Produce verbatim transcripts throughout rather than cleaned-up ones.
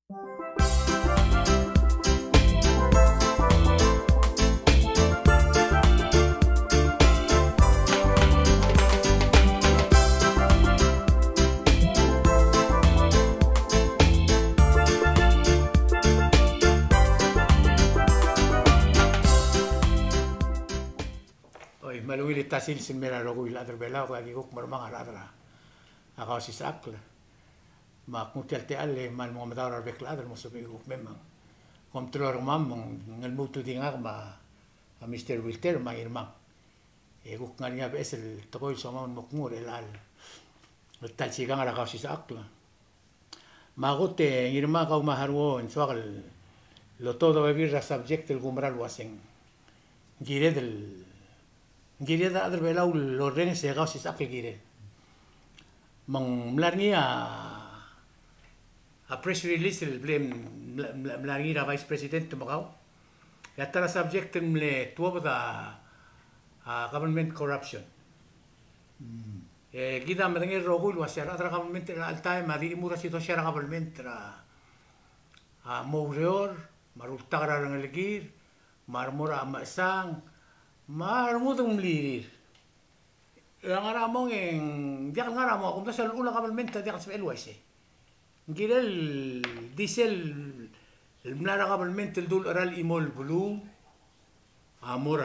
Oi, me a ungil el ta sils el mei er a rokui el chad er a Belau, e aki kuk mermang a rechad er a Kausisechakl. Me ak nguu tia el techall e kmal mo omedaol er a rebek el chad el mo sebechir el kuk mei me kom teloi er kemam me ng lmuut el di ngak me a Mister Wilter me a Ngirmang. E kuk ngar er ngii a beches el tekoi el soam el mo kmu er chelecha el ta el sikang er a Kausisechakl. Me a kot e Ngirmang, kau me a Haruo, ng soak el otobed a bebil er a subject el kumerang el uaseng ng kired el, ng kired a rechad er a Belau el orrenges e Kausisechakl el kired. Me ng mla er ngii a, a press release el bla, mla, mla, mla er ngii er a Vice President me kau. E a ta er a subject el mle tuobed a, a government corruption. Mm. E kid a medengei el rokui el uasei a rechad er a government er chelecha el taem a di chimur a sidosia er a government er a, a mo oureor, me a rultak er a rengelekir, me a remo er a mechesang, me a rengud el mlirir. E a ngar er a mong e ng diak el ngar er a mong, a kumdasu a llechul a government a diak el sebechel el uaisei. Ng kirel di sel mla er a government el dul cheral chimo el beluu a mo er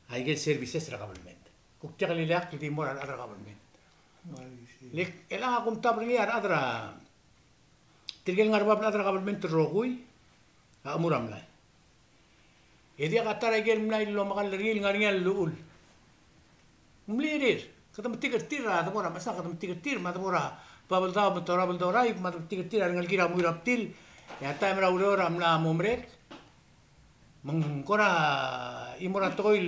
a ikel services er a government. Kuk diak el ileakl el di mo er a rechad er a government. Ai, sei. Le chelechang a kumtab er ngii a rechad er a, tirke el ngar er a bab el chad er a government el rokui a chemur a mlai. E diak a ta er a ikel mlai el omekall er ngii el ngar er ngii a llechul. Ng mlirir, kede metik er tir a debo er a mechesang, kede metik er tir me a debo er a Babeldaob me a Torabeldoraieb, me a kede metik er tir a rengelekir a muir a btil, e a taem er a ureor a mla mo merek. Me ng kora chimo er a tekoi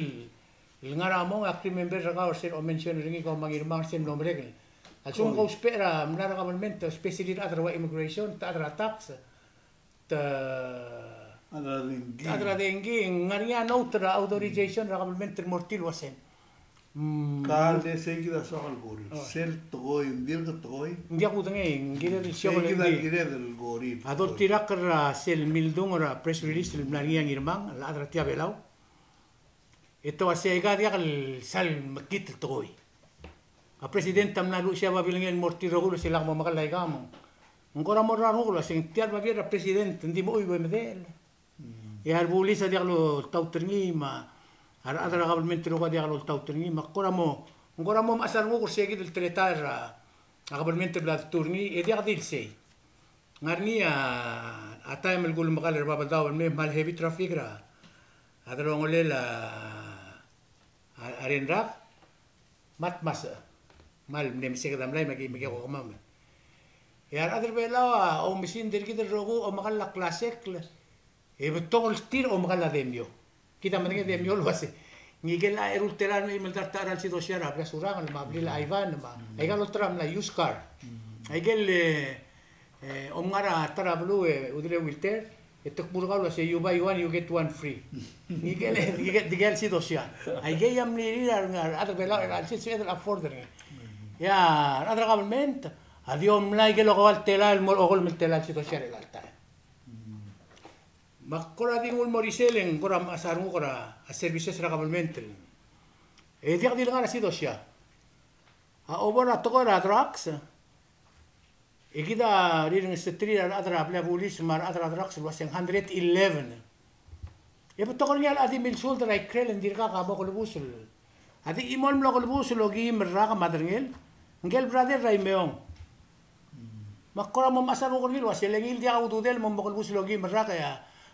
el ngar er a mong, ak remember er kau er sel omention er ngii kau me a Ngirmang er sel mlo merek. A lsekum ke ousbech er a mla er a government, especially a rechad er a ua immigration, te chad er a tax, te chad er a dengki. Te chad er a dengki, ng ngar er ngii a note er a authorization er a government el mo er tir el uasei. Mm. Ka le sei kid a soak el kurir. Oh. Sel tekoi, ng dirk tekoi. Ng diak kudengei, ng kired el siokel. Sei kid a kired el kurir. A doltirakl er a sel mildung er a press release el mla er ngii a Ngirmang, el chad er a Tia Belau. E te uasei aika diak el sal mekngit el tekoi. A president a mla luchesii a babilngel el mo er tir el rokui el uasei lak momekall aika me ng kora mo er a renguk el uasei ng tia el babier er a president, ng di mo chuiuii e medechel. Mm. E a rebulis a diak loltaut er ngii me a rechad er a government el rokui a diak loltaut er ngii me kora mo, ng kora mo mechas a renguk er sei kid el teletael er a government el bla detuu er ngii, e diak di el sei. Ngar er ngii a, a taem el kulemekall er a Babeldaob el mei me kmal heavy traffic er a a delongelel a, a, a renrak, me a dmasech. Kmal mle meseked a mlai me ki, me ki kuk kemam. E a rechad er a Belau a oumesingd er kid el rokui a omekall a klasekl, e betok er tir a omekall a demio. Kid a medengei a demio el uasei. Ngike el a eru el telael me a chimo el dart a cheral sidosia er a blil a Surangel me a blil a Ivan me a, aika el olterau el mlai, used car. Aike el, e, E, om ngar er a ta er a beluu e, Udele Wilter, e te kmu er kau el uasei you buy one, you get one free. Ngike el, ngike, ngike el sidosia. Aikei a mlirir a rechad er a Belau, a chelsel sebeched el afford er ngii. E a rechad er a government a di omlai aike el okeua el telael el mo, okeua el telael el sidosia er chelecha el taem. Me ak kora di nguu el mo er isei e ng kora mechas a renguk er a services er a government. E diak di le ngar er a sidosia. A obo er a tekoi er a drugs. E kid a rirengeseterir a rechad er a blil a bulis me a rechad er a drugs el uaseng hundred eleven. E betok er ngii a chad el di milsuub er a ikrel e ng dirkak a mo kelebus el. A di chimo el mlo kelebus el okeim el rak me a derengel. Ngike el brother er a Imeong. Me ak kora mo mechas a renguk er ngii el uasei le ngii el diak a ududel el mo, mo kelebus el okeim el rak e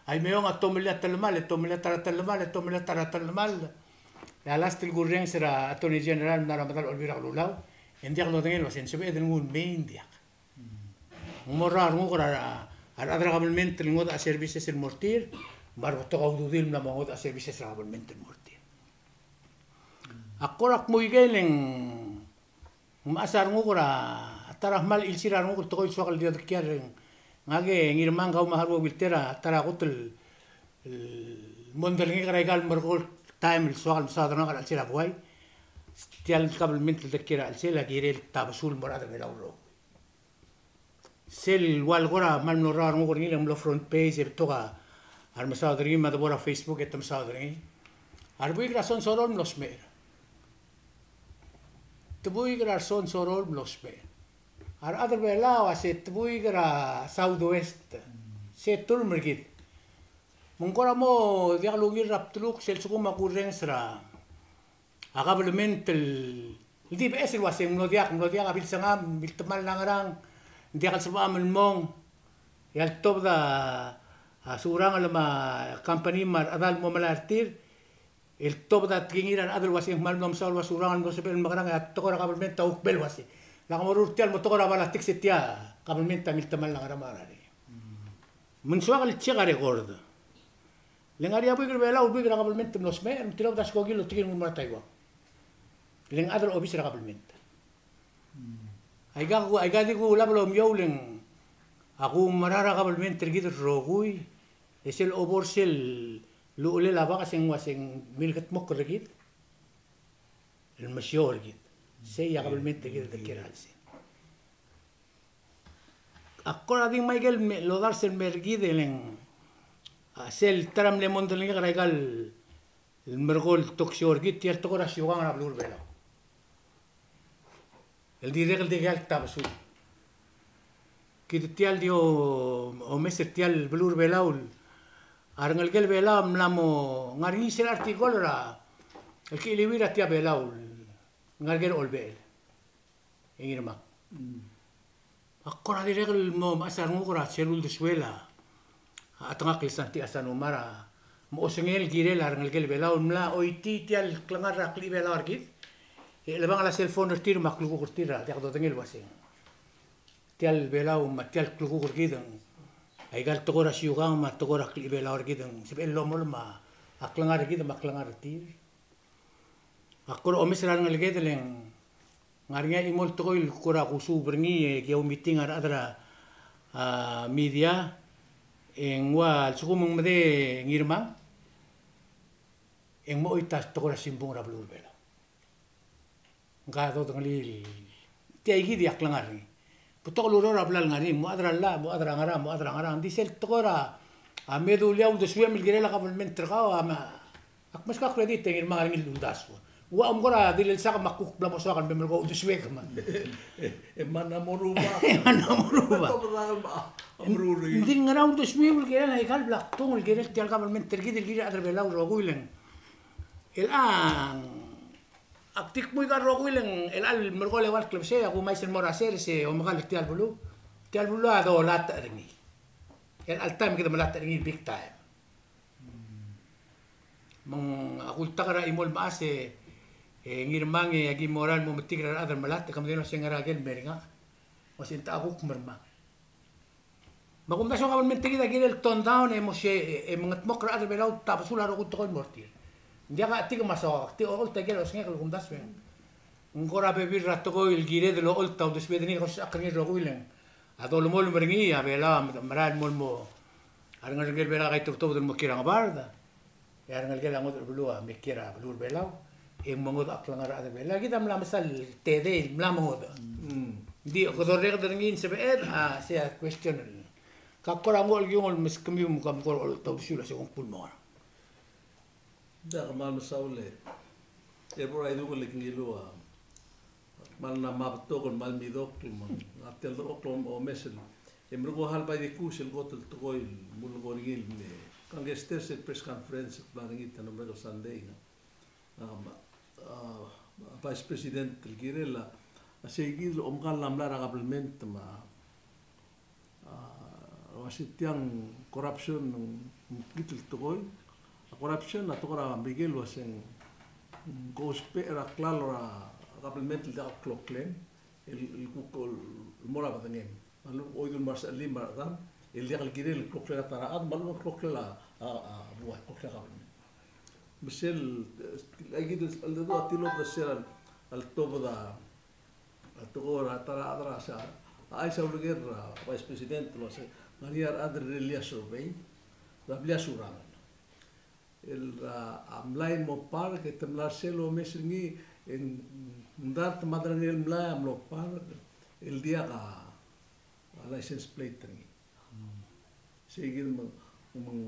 a Imeong a tomellii a telemall, e tomellii a ta er a telemall, e tomellii a ta er a telemall. E a last el kurrenges er a Attorney General el mla er a medal a Olbiil er a Kelulau. E ng diak lodengei el uasei ng sebeched el nguu el mei, ng diak. Ng mo er a renguk er a, a rechad er a government el ngodech a services el mo er tir, me a rebetok a ududel el mla mo ngodech a services er a government el mo er tir. Ak kora kmu ikei e ng mechas a renguk er a ta er a kmal chelsir a renguk el tekoi el soak el di odekial er ngak e Ngirmang, kau me a Haruo Wilter, a ta er a kot el, el mondai er ngii er aika el merekong el taem el soak el mesaod er ngak er a chelsel a buai. Tia el kabelment el odekial er a chelsel a kirel tabesul el mo er a rechad er a Belau el rokui. Sel ua el kora kmal mlo rrau a renguk er ngii, e ng mlo front page e betok a remesaod er ngii me a debo er a Facebook e te mesaod er ngii. A rebuik er a Sonsorol el mlo smecher. Tebuik er a Sonsorol el mlo smecher. A rechad er Belau a se tebuik er a Southwest. Se term er kid. Me ng kora mo diak lungil er a bdeluk sel sekum a kurrenges er a a kabelment el di beches el uasei ng mlo diak, mlo diak a bilsengam, miltemall a ngerang, ng diak el sebecham el mong, e a letobed a Surangel me a company me a rechedal el mo melai er tir, el tobed a tekingir a rechad el uasei ng kmal mlo mesaul a Surangel el mlo sebechel el mekerang, e a tekoi er a kabelment a kuk bo el uasei. Lak moruul er tia el mo tekoi er a politics e tia kabelment a miltemall a ngerang me a ngerang. Me ng soak el check a record. Le ngar er ngii a buik er Belau, buik er a kabelment el mlo smecher, me tirobed a skoki el otekingir el mo er a Taiwan. Le ng chad er a obis er a kabelment. Aika, aika di kulab el omiou le ng a kumerang er a kabelment er kid el rokui, e sel obor sel uchelel a bak e se ng uasei ng milkedmokl er kid el mesiou er kid. Sei a kabelment er kid el de kiei er a chelsel. A kora di ngmai ikel me, lodars el mer kid e le ng, a, sel ta er a mle mondai er ngii er aika el merekong el talk show er kid, tia el tekoi er a siukang er a beluu er Belau. El dirrek el di aika el tabesul. Kid tia el di o, omes er tia el beluu er Belau. A rengelekel Belau a mla mo ngar er ngii sel article er a, el kiliuir a tia Belau. Ngar er ker a Olbechel. E Ngirmang. Mm. A kora dirrek el mo mechas a renguk er a sel uldesuel a, a chetengakl el Santy Asanuma er a mo osengel el kirel a rengelekel Belau el mla choitii tia el klengar er a klechibelau er kid. E chelebangel a cell phone er tir me a klukuk er tir a diak dodengei el uasei. Tia el Belau me tia el klukuk er kid ng, aika el tekoi er a siukang me a tekoi er a klechibelau er kid ng sebechel el lomolem a klengar er kid me a klengar er tir. A kora omes er a rengeleked e le ng ngar er ngii a chimo el tekoi el kora kusuub er ngii e ki oumeeting a rechad er a, a, media, e ng ua lsekum ng mei Ngirmang, e ng mo choit a tekoi er a simbung er a beluu er Belau. Ng ka dodengelii tia ikid a klengar er ngii. Betok el ureor a bla lengar er ngii, mo chad er a llach, mo chad er a ngerang, mo chad er a ngerang. Ng di sel tekoi er a, a, me dulii a uldesuem el kirel a kabelment er kau, a, me, ak meskau a credit e Ngirmang a ngii el uldasu. Ua, omko er a di lsebechek me a kuk bla mo soak el me merkong a uldesuek me. E mla mo rubak. E mla mo rubak. Ng di ngerang a uldesuem el kirel aika el bla kdung el kirel tia el kabelment er kid el kirel a rechad er Belau el rokui el ng. Chelechang Ak di kmo aika el rokui el ng, el chelecha el merkong el eua el klebesei, a kumais el mo er a sers e omekall er tia el beluu. Tia el beluu a dolatech er ngii. El chelecha el taem e kede melatech er ngii el big time. Me ng, a kultak er a chimo el mechas e, e Ngirmang e aki mo er a el mo metik er a rechad el melatech, e ke medengei el uasei ngera ker el mer ngak. Uasei ng techa kuk mermang. Me a kumdasu a kabelment er kid a kirel el tone down e mo se, e, e mengedmokl er a rechad er Belau el tabesul a rokui el tekoi el mo er tir. Ng diak a chetik me a soak, ak di ocholt a ikel osengek el kumdasu e ng kora bebil er a tekoi el kired el ocholt a uldesued er ngii el kosisechakl er ngii el rokui el ng a dolemolem er ngii a Belau a merael el mo, mo, a rengelekel Belau a kaitebetobed el mo kiei er a ngebard. E a rengelekel a ngodech er a beluu a me kiei er a beluu er a Belau, e ng mo ngodech a klengar er a rechad er a Belau. Kid a mla mesa el tedei el mla mo ngodech. Mm. Ng di kede orreked er ngii e ng sebeched a, sei a question. Ka kora nguu el kiung el meskemiu me ka mo kora oltaut a uaisei, kung kul mo ngerang. Ng di kmal mesaul e, e bo er a idung el kngiluu a Kmal mla mo betok el kmal midokl me ng, a tia el dekokl el omes el, e merekong a hal bai di kuk sel kot el tekoi el mle ko er ngii el mle, kangkei er sel press conference el bla er ngii el ta el mle Sunday, a, a, a Vice President el kirel a, a sei kid el omekall a mlai er a kabelment me a A, uase tiang corruption ng mekngit el tekoi. A corruption a tekoi er a Merikel el uase ng, mm, ko ousbech er a klalo er a kabelment el diak el kloklem el, el kuk el mo er a bedengem. Me a lechub e oid el mo er a sechelim me a rechedam el diak el kirel el kloklel a ta er a chad, me a lechub e ng kloklel a, a, a buai, kloklel a kabelment. Me sel, e, aikid el, el dedu a tilobed er sel, el tobed a A tekoi er a ta er a chad er a se, a chais a uleker er a Vice President el uase ng ngar er ngii a rechad el rirellii a survey er a blil a Surangel. El, a, a mlai el mo park, e te mla er sel omes er ngii, e ng dart me a derengel mlai a mlo park el diak a, a license plate er ngii. Sei kid me ng, me ng,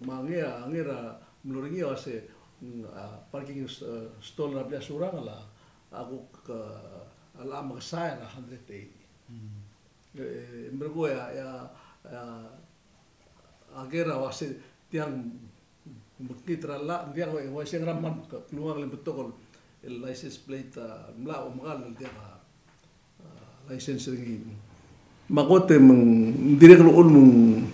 me a ngii, a ngii er a mlo er ngii a se, mm, a parking s-, stall er a blil a Surangel a, a kuk, a, a locha mekesai er a hundred eighty. E, e, merekong e a, e a, e a, a ker a uase tiang mekngit er a llach, ng diak, e uaisei ng ngera me ng klungiaol el betok el license plate a mla omekall el diak a, a, license er ngii. Me a kot e me ng dirrek el uchul me ng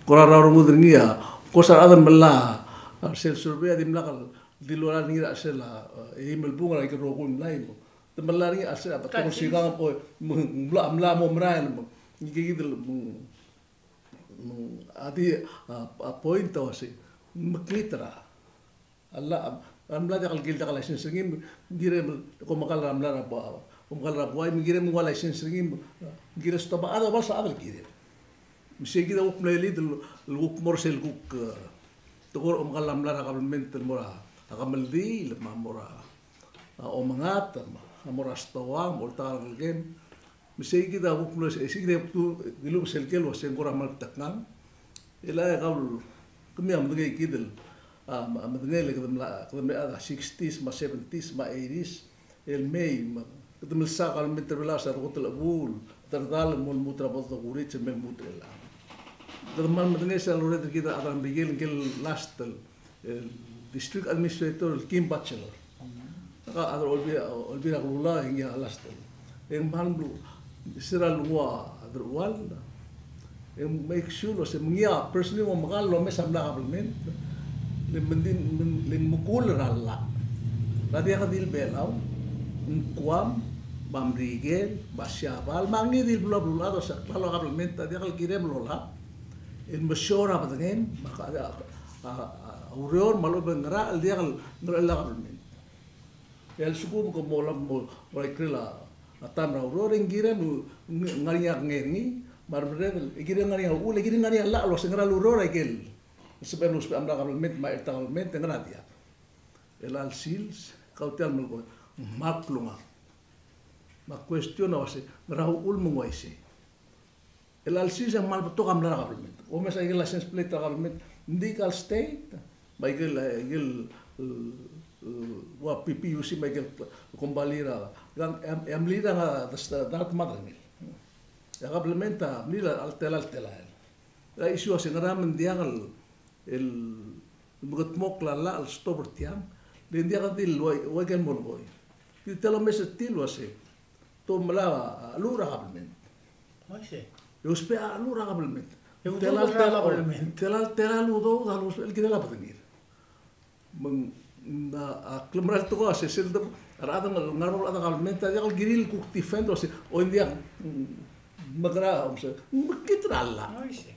kora rrau a rengud er ngii a, of course a rechad el melai a sel survey a dimlak el dilu er ngii er a sel a, e, eim el bung er a ikel rokui el mlai me te melai er ngii a sel a betok el sikang, o, me ng mla, mla mo merael me ng, ngii kid el me ng, me ng, a di, a, a point a uase mekngit er a llach, a mla diak el kirel diak a license er ngii, ng kirem el, kom mekall er a mla er a bua, kom mekall er a buai, me ng kirem el nguu a license er ngii, ng kirel stop a chad, a bals a chad el kirel. Me sei kid a kuk mle lead el, el kuk mo er sel kuk, e, tekoi er a omekall a mla er a kabelment el mo er a kemeldiil, me a mo er a, a, omengat, me a mo er a stoa, me a oltak a rengelekem. Me sei kid a kuk mlo, sei kid a kuk dilu sel ker el uase ng kora kmal tekngang. E le kau, kemiu a medengei kid el, a, a medengei el kede mla, kede mla er a sixties, me a seventies, me a eighties, el mei, me kede mesa a kabelment er a Belau a se a rekot el chebuul, derdal el mo lmuut er a bo dokurits el me lmuut er chelechang. Kede kmal medengei sel lorael er kid a rechad er a Merikel, ngike el last el el district administrator el Kim Bachelor. Ngak a chad er a Olbiil, Olbiil er a Kelulau e ngii a last el. E ng kmal mlo, se er a lenguu a deruchall, e ng make sure el uase me ngii a person el mo mekall el omes a mla kabelment. Le mengdi, le ng mekull er a llach. Ng diak di el Belau, ng Guam, me a Merikel, me a Siabal, me a ngii di el beluulechad el uase a klalo a kabelment a diak el kirem el olab el mesiou er a bedengem, me a, a, a, a ureor me a lechub e ng ngera el diak el ngerachel a kabelment. E a lsekum ke mo olab mo, mo er a ikrel a, a taem er a ureor, e ng kirem el ng, ngar er ngii a kengei er ngii, me a remerreder, e kirem ngar er ngii a uchul, e kirem ngar er ngii a llach el uase ng ngera el ureor a ikel sebechem el ousbech a mla kabelment, me a chelecha el kabelment, e ngera diak. E chelecha el sils, kau tia el melekoi, me a klungang. Me a question a uase, ngera uchul me ng uaisei. E chelecha el sils e ng kmal betok a mla er a kabelment. Omes a ikel license plate er a kabelment, ng di ikal state, me a ikel, ikel, e, e, ua P P U C me a ikel kombalii er a, e a, e a mlil a ngar, a, dark mad er ngii. E a kabelment a mlil a tela el telael. E a issue a se ngera me ng diak el, el mekedmokl a llach el stop er tiang, le ng diak di el ua, ua ikel molekoi. Di tia el omes er tir el uase te melai a, a cheluch er a kabelment. Uaisei. E ousbech a cheluch er a kabelment. E udoud er a kabelment. Tela el, tela el udoud a lousbech el kirel a bedengir. Me ng, a, a klemerang el tekoi a se sel de, a rechad el ngar er a kabelment a diak el kirir el kuk defend el uase, o ng diak, mm, mekera, o se, mekngit er a llach. Uaisei.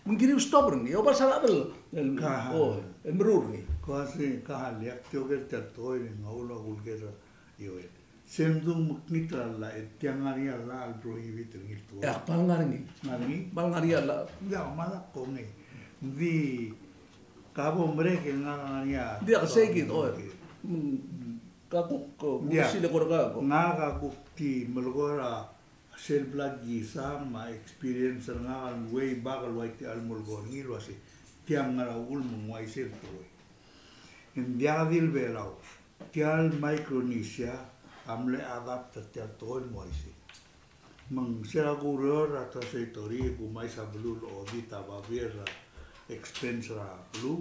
Me ng kirir el stop er ngii, e obals a rechad el, el, o, el meruul er ngii. Ko uase, ka a liak tia el tekoi el ngar er a kulker a Ioel. Se ng mdu mekngit er a llach, e tiang ngar er ngii a llach el prohibit er ngii el tekoi. E a kmal ngar er ngii. Ngar er ngii? Kmal ngar er ngii a llach. Ng diak, me a dak kongei. Ng di ka bo merek el ngar er ngii a. Ng diak, sei kid, o. Mm. Ka kuk, ko, ng diak. Sel kora ka, ko. Ngak a kuk di melekoi er a sel bla kisa me a experience er ngak el way back el ua tia el melekoi er ngii el uase tiang ngera uchul me ng uaisei el tekoi. Ng diak di el Belau, tia el Micronesia a mle adapt er tia el tekoi el mo uaisei. Me ng se er a kureor er a Treasury e kumais a beluu el audit a babier er a expense er a beluu,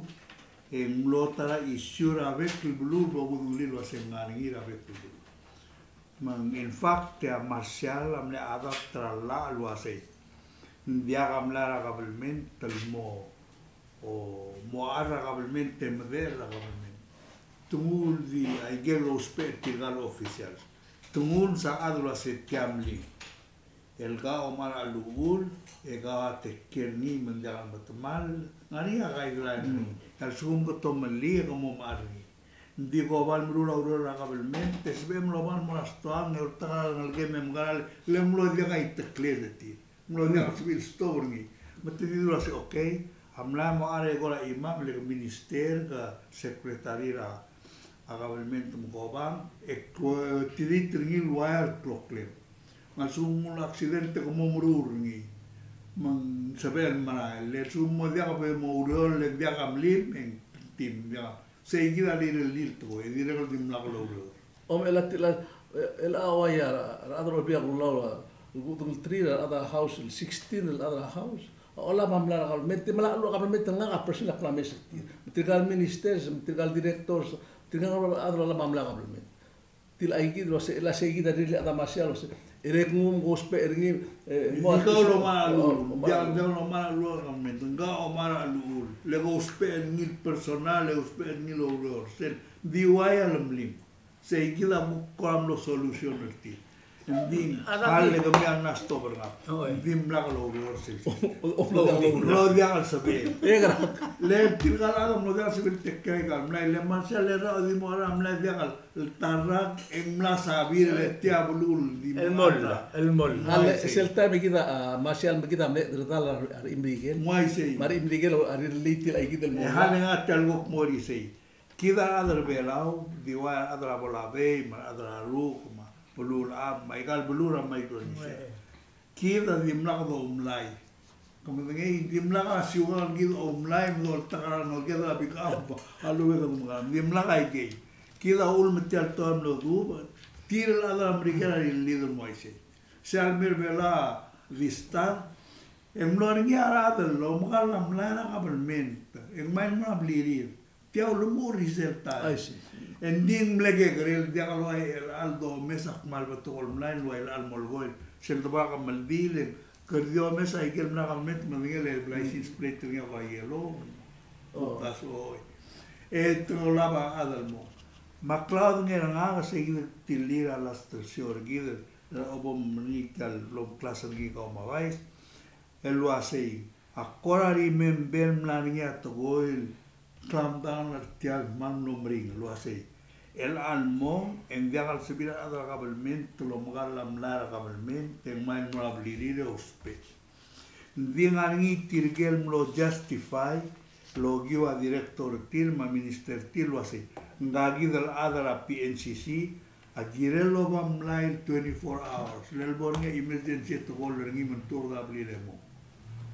e ng mlo ta er a issue er a bek el beluu el bo kudengelii el uase ng ngar er ngii er a bek el beluu. Me ng, in fact, e a Marshall a mle adapt er a llach el uasei ng diak a mla er a kabelment el mo, o mo chad er a kabelment e medechel er a kabelment. Te nguu el di aike el ousbech er tirka el officials. Te nguu el sa chad el uasei tia mlil. El kau a omechar a llechul, e kau a take care er ngii me ng diak el metemall, ngar er ngii a guideline er ngii. Mm. A lsekum ke tomellii e ke mo mechar er ngii. Ng di ko bo el meruul a ureor er a kabelment, e sebechem el oba el mo er a stoang, e oltak a rengelekem e mekera, le ng mlo diak a itekled er tir. Ng mlo diak a sebechir el stop er ngii. Me te di dul uasei, okay, a mla mo chad e kora chimam, le ke minister, ke secretary er a, a kabelment me ke obang, e klo-, tirke er ngii el ua el kloklem. Me a lsekum ng accident e ke mo meruul er ngii. Me ng sebechel el merael. Le lsekum ng mo diak bo mo oureor, le ng diak a mlim, e ng tim, diak. Sei kid a rirellii el tekoi, e dirrek el dimlak loureor. Om, el a, el a, el a ua ia, a rechad er a Olbiil er a Kelulau, el kuk dengel three, a rechad er a House, el sixteen, el chad er a House. A olab a mla er a kabelment, me a lechub a kabelment el ngak a personal a kmal mesa er tir. Me tirka el ministers, me tirka el directors, tirka el chad el olab a mla er a kabelment. Tia el aikid el uase, el a sei kid a rirellii a chad er a Marshall el uase, e dirrek ng mo ousbech er ngii, e, mo. Ng kau el omar a llechul, ng diak, ng diak el omar a llechul a kabelment, ng kau el omar a llechul. Le ke ousbech er ngii el personal, le ousbech er ngii el oureor. Sel di ua ia el mlim. Sei kid a kuk kora mlo solution er tir. Ng di a le kemiu a mla stop er ngak. Ng dimlak loureor sel. Mlo diak el sebechel. Le tirka el chad a mlo diak el sebechel el take care er a mlai. Le Marshall, le rau di mo er a mlai, diak el ta el rak, e ng mla sabil e tia beluu el di mo. El moll, el moll. A le sel taem e kid a, a, Marshall me kid a mle derdal a re-, a rechim er ikel. Ng uaisei. Me a rechim er ikel a rirellii tia el aikid el mo. E a le ngar tia el kuk mo er isei. Kid a rechad er a Belau, di ua a rechad er a Bolabei, me a rechad er a Ruk, me a beluulechad, me aika el beluu er a Micronesia. Kid a dimlak doumlai. Ke medengei, dimlak a siukang er kid oumlai, me doltak er a ngeleked er a pick up, a lechub e kede mekerang. Dimlak aikei. Kid a uchul me tia el tekoi a mlo dubech, tir el chad er a Merikel a rirellii el mo uaisei. Sel mei er a Belau a di start, e ng mlo er ngii a rechad el omekall a mlai er a kabelment, e ng mei el mo er a blirir. Tia ulemuchel er sel taem. I see. E ng di ng mle kekerei el diak el ua el chelecha el domes a kmal betok el mlai el ua el chelecha el molekoi. Sel debo er a kemeldiil e ng kede di omes a ikel mla er a kabelment me ng el license plate er ngii a ua yellow. Oh. That's all. E te olab a chad el mo. Me a klaodengei er ngak, sei kid a tilir a last el show er kid el bo mngii tia el lomeklas er ngii kau me a Vice. El uasei, ak kora remember el mla er ngii a tekoi el clampdown er tia el kmal mlo meringel el uasei. El chelechang e ng diak el sebechir a rechad er a kabelment el omekall a mlai er a kabelment, e ng mei el mo er a blirir e ousbech. Ng di ngar er ngii tirke el mlo justify el okiu a director er tir me a minister er tir el uasei, ngka kid el chad er a P N C C, a kirel el oba mlai el twenty-four hours. Le bo er ngii a emergency e tekoi er ngii me ng tuobed a blil e mo.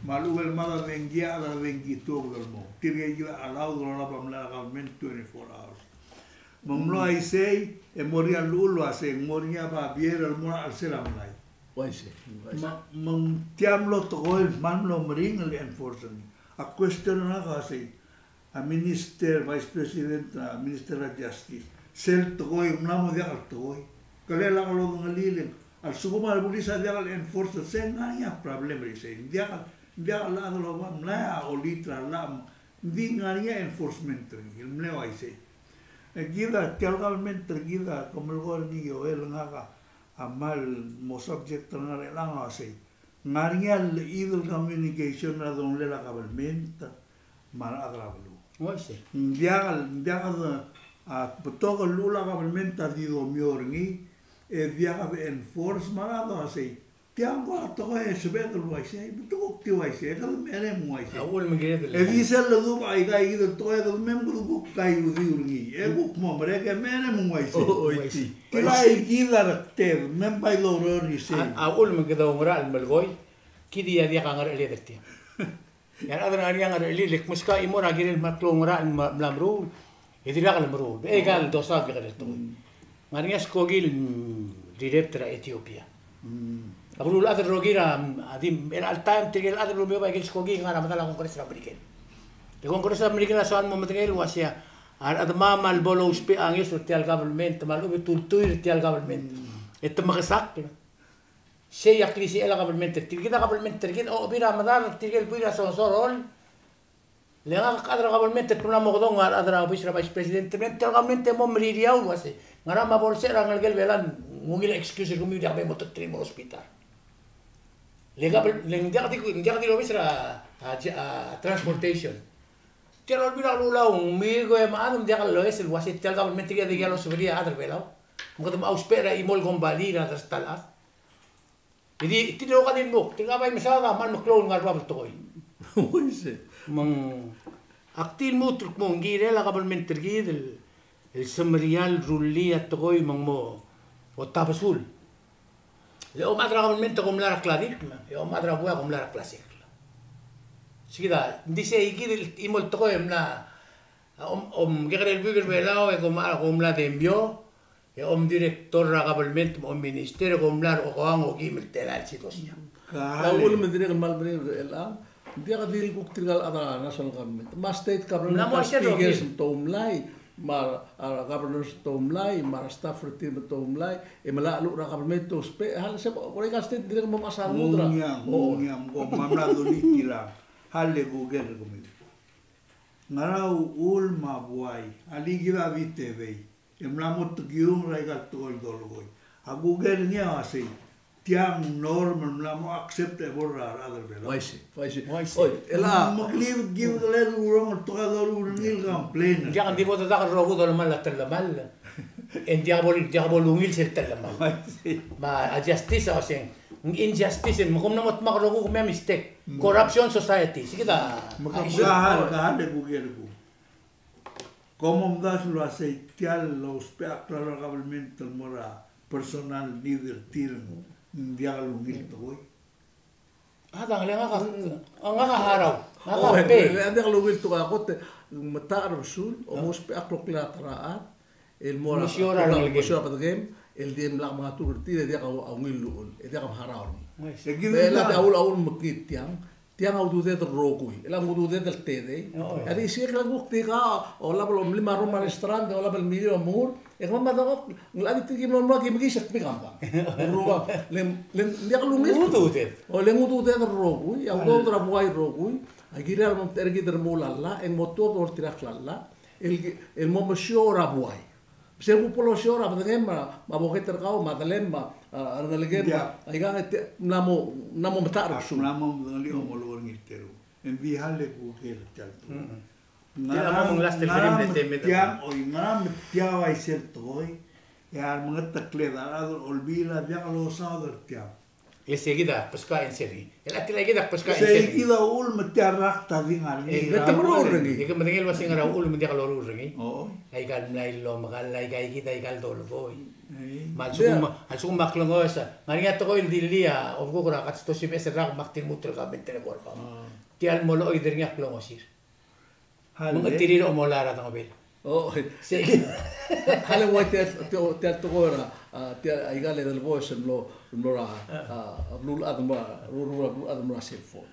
Me a lechub el mad a dengki a chad er a dengki tuobed el mo. Tirke kid a allowed el olab a mlai er a government twenty-four hours. Me ng mlo uaisei, e mo er ngii a llechul el uasei, ng mo er ngii a babier el mo er a chelsel a mlai. Uaisei. Me, me ng tia mlo tekoi el kmal mlo meringel el enforce er ngii. A question er ngak a uasei, a Minister, Vice President, a Minister er a Justice, sel tekoi, ng mla mo diak el tekoi. Ke lak lodengelii el, a lsekum a rebulis a diak el enforce, se ng ngar er ngii a problem er isei. Ng diak, ng diak el chad el oba mlai a olit er a llach, ng di ngar er ngii a enforcement er ngii, el mle uaisei. E kid a, tia el government er kid a, ke melekoi er ngii, Joel, ngak a, a kmal mo subject er ngak er chelechang a uasei, ng ngar er ngii a lechid el communication er a delongelel a government me a rechad er a beluu. Uaisei. Ng diak, ng diak de, a, betok el llechul a government a di domiou er ngii, e diak de enforce me a rechad a uasei, tia ng kora tekoi e sebeched el uaisei, betok kuk di uaisei, e kede merem ng uaisei. A uchul me ng kired el. E di sel ledubech aika kid el tekoi e kede mei me kede kuk kaiudiu er ngii, e kuk mo merek e merem ng uaisei. O, uaisei. Tia el aikid a rekted, me ng bai doureor er isei. A, a uchul me kede oungerachel el melekoi, kid a diak a ngerecheled er tiang. E a rechad er a ngar er ngii a ngerechelid, le kmo se kau a chimo er a kirel el kmal klou el ngerachel el mla meruul, e dirkak lemeruul. E aika el dosaod el kekerei el tekoi. Ngar er ngii a skoki el, mm, rirrebet er a Ethiopia. A beluulechad el rokir a, a di, er chelecha el taem tirke el chad el ulemeob a ikel skoki a ngar er a medal a Congress er a Merikel. E Congress er a Merikel a soal el mo medengei el uasei a rechedemam a lebo lousbech a ngeso er tia el government, me a lechub e te ultuil er tia el government. E te mekesakl. Sei a klisichel a government er tir. Kid a government er kid, ochebir a medal er tirke el buil er a Sonsorol. Le ngak a chad er a government e te mla mo kedong a rechad er a obis er a Vice President, me tia el government e mo meririau el uasei, ngera me a bo lsecher a ngelekel Belau, ng ungil a excuse er kemiu, diak mei mo teterir el mo er a hospital. Le govern-, le ng diak di, ng diak di el obis er a, a, a transportation. Tia el Olbiil er a Kelulau, ng mei ko e me a chad, me ng diak loes el uasei tia el government er kid a diak loseberii a chad er a Belau. Me kede mo ousbech er a chimo el kombalii er a ta el chad. E di, tirka a di lmuk, tirka a bai mesaod a kmal meklou el ngar er bab el tekoi. Uaisei. Me ng, ak di lmuut el kmo ng kirel a government er kid el, el semeriar el rullii a tekoi me ng mo, otabesul. Le omechad er a government e kom mla er a klasikl, e omechad er a buai e kom mla er a klasikl. Sei kid a, ng di sei kid el chimo el tekoi e mla, om, om kekerei el buik er a Belau e kom, kom mla demio, e om director er a government me a om minister e kom mla er a okeua me a okeim el telael el situation. Ka uchul me ng dirrek el kmal meringel er chelechang, ng diak di el kuk tirka el chad er a national government. Me a state government, mla mo er a sel rokir, speakers me te oumlai, me a, a, governors te oumlai, me a staff er tir me te oumlai, e mla cheluch er a government te ousbech, e hal se, ko er aika el state ng dirrek el mo mechas a rengud er a. Ng ungil, ng ungil, ng ungil, me a mla dulii tirka. Hal le Google er kemiu. Ngera uchul me a buai, a le kid a di tedei. E mla mo tekiung er aika el tekoi el dolekoi. A Google er ngii a uasei, tiang norm el mla mo acceptable er a rechad er a Belau. Uaisei, uaisei. Uaisei. Oi, el a. Me kid, kid el urong el tekoi el doruul er ngii el complain. Ng diak, ng di bo dedak el rokui el dolemall a telemall. E ng diak bo, diak bo lungil sel telemall. Uaisei. Me a justice a uasei, ng injustice, me kom mla mo dmak el rokui, kemiu a mistake. Mm. Corruption society. Sei kid a. Me ka, ka hal, ka hal e Google er kuk. Kom omdasu el uasei tia el ousbech a klalo er a government el mo er a personal need er tir, ng diak lungil tekoi. A dang le ngak a, ngak a harau, ngak a pay. Ng diak lungil tekoi a kot, me ta er a besul, omousbech a kloklir a ta er a chad el mo er a, mesiou er a rengelekem, mesiou er a bedengem, el di mla mengatur er tir, e diak a ungil uchul, e diak a harau er ngii. Me a uchul, uchul mekngit tiang. Tiang a ududed el rokui, el a ududed el tedei. A di isei e ng kuk tirka a olab el mlim a rrom er a restaurant, e olab el mlil a mengur, e kemam a dengchokl, ng locha di tirke el mlo, mlo ki mekiis el dmik a bang. Rubak, le, le ng diak lungil. Ududed. O le ng ududed el rokui, a udoud er a buai el rokui, a kirir a mo mtechir kid el remuul a llach, e ng mo tuobed er tirka el llach, el, el mo mesiou er a buai. Se kuk bo losiou er a bedengem, me a, me a boket er kau, me a delem, me a, a, rengelekem, me a, aika, e te, mla mo, mla mo metacherbesul. Mla mo medengelii a omelekoi er ngii el terung. Ng di hal e Google er tia el tekoi. Ngera me, ngera me tiang, oi, ngera me tia uaisei el tekoi, e a remengetekled a rechad er a Olbiil a diak losaod er tiang. E sei kid a kbeskau a answer er ngii. El a tia kid a kbeskau a answer er ngii. Sei kid a uchul me tia el rakt a di ngar er ngii. E te meruul er ngii. E ke medengei el uasei ngera uchul me ng diak loruul er ngii. Aika el mlai el omekall, aika kid, aika el dolekoi. Me a lsekum, a lsekum a klengoes a, ngar er ngii a tekoi el dilii a obekuk er a katostosibes el rak me ak di lmuut el comment er kau. Tia el mo lochoid er ngii a klengoesir. Me ng tir el omola er a dengebel. O, sei. Hale uai tia, tia, tia el tekoi er a, a, tia aika el deleboes el mlo, mlo er a, a, beluulechad el mo er a, rurruul a beluulechad el mo er a cellphone.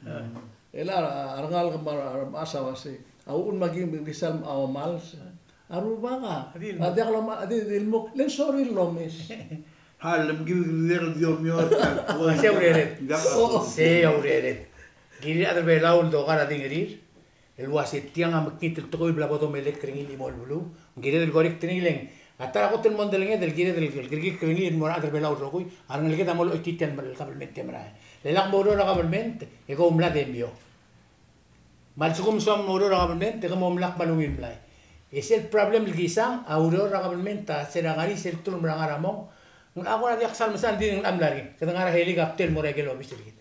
El a, a rengalek me a remechas a uasei, a uchul me aki, me ki sal a omals. A Rubak a, a diak loma, a di, di lmuk, le ng sorir el omes. Hale, me ki, ki diak el di omior, sei a urered. Sei a urered. Kirir a rechad er a Belau el dokar a dingerir el uasei tiang a mekngit el tekoi el bla bo domelekl er ngii el chimo el beluu. Ng kired el correct er ngii le ng a ta er a kot el mondai el ngii, el kired el, el kerekikl er ngii el mo er a rechad er a Belau el rokui, a rengeleked a mo lochoitii tia el kabelment e merael. Le lak mo oureor er a kabelment, e ke oumla demio. Me a lsekum soam el mo oureor er a kabelment, e ke mo oumla kmal ungil mlai. E sel problem el kisang, a ureor er a kabelment, a sel ngar er ngii sel term er a ngar er a mong, ng kora diak sal mesang, ng di ng mla er ngii. Kede ngar er a helicopter el mo er a ikel obis er kid.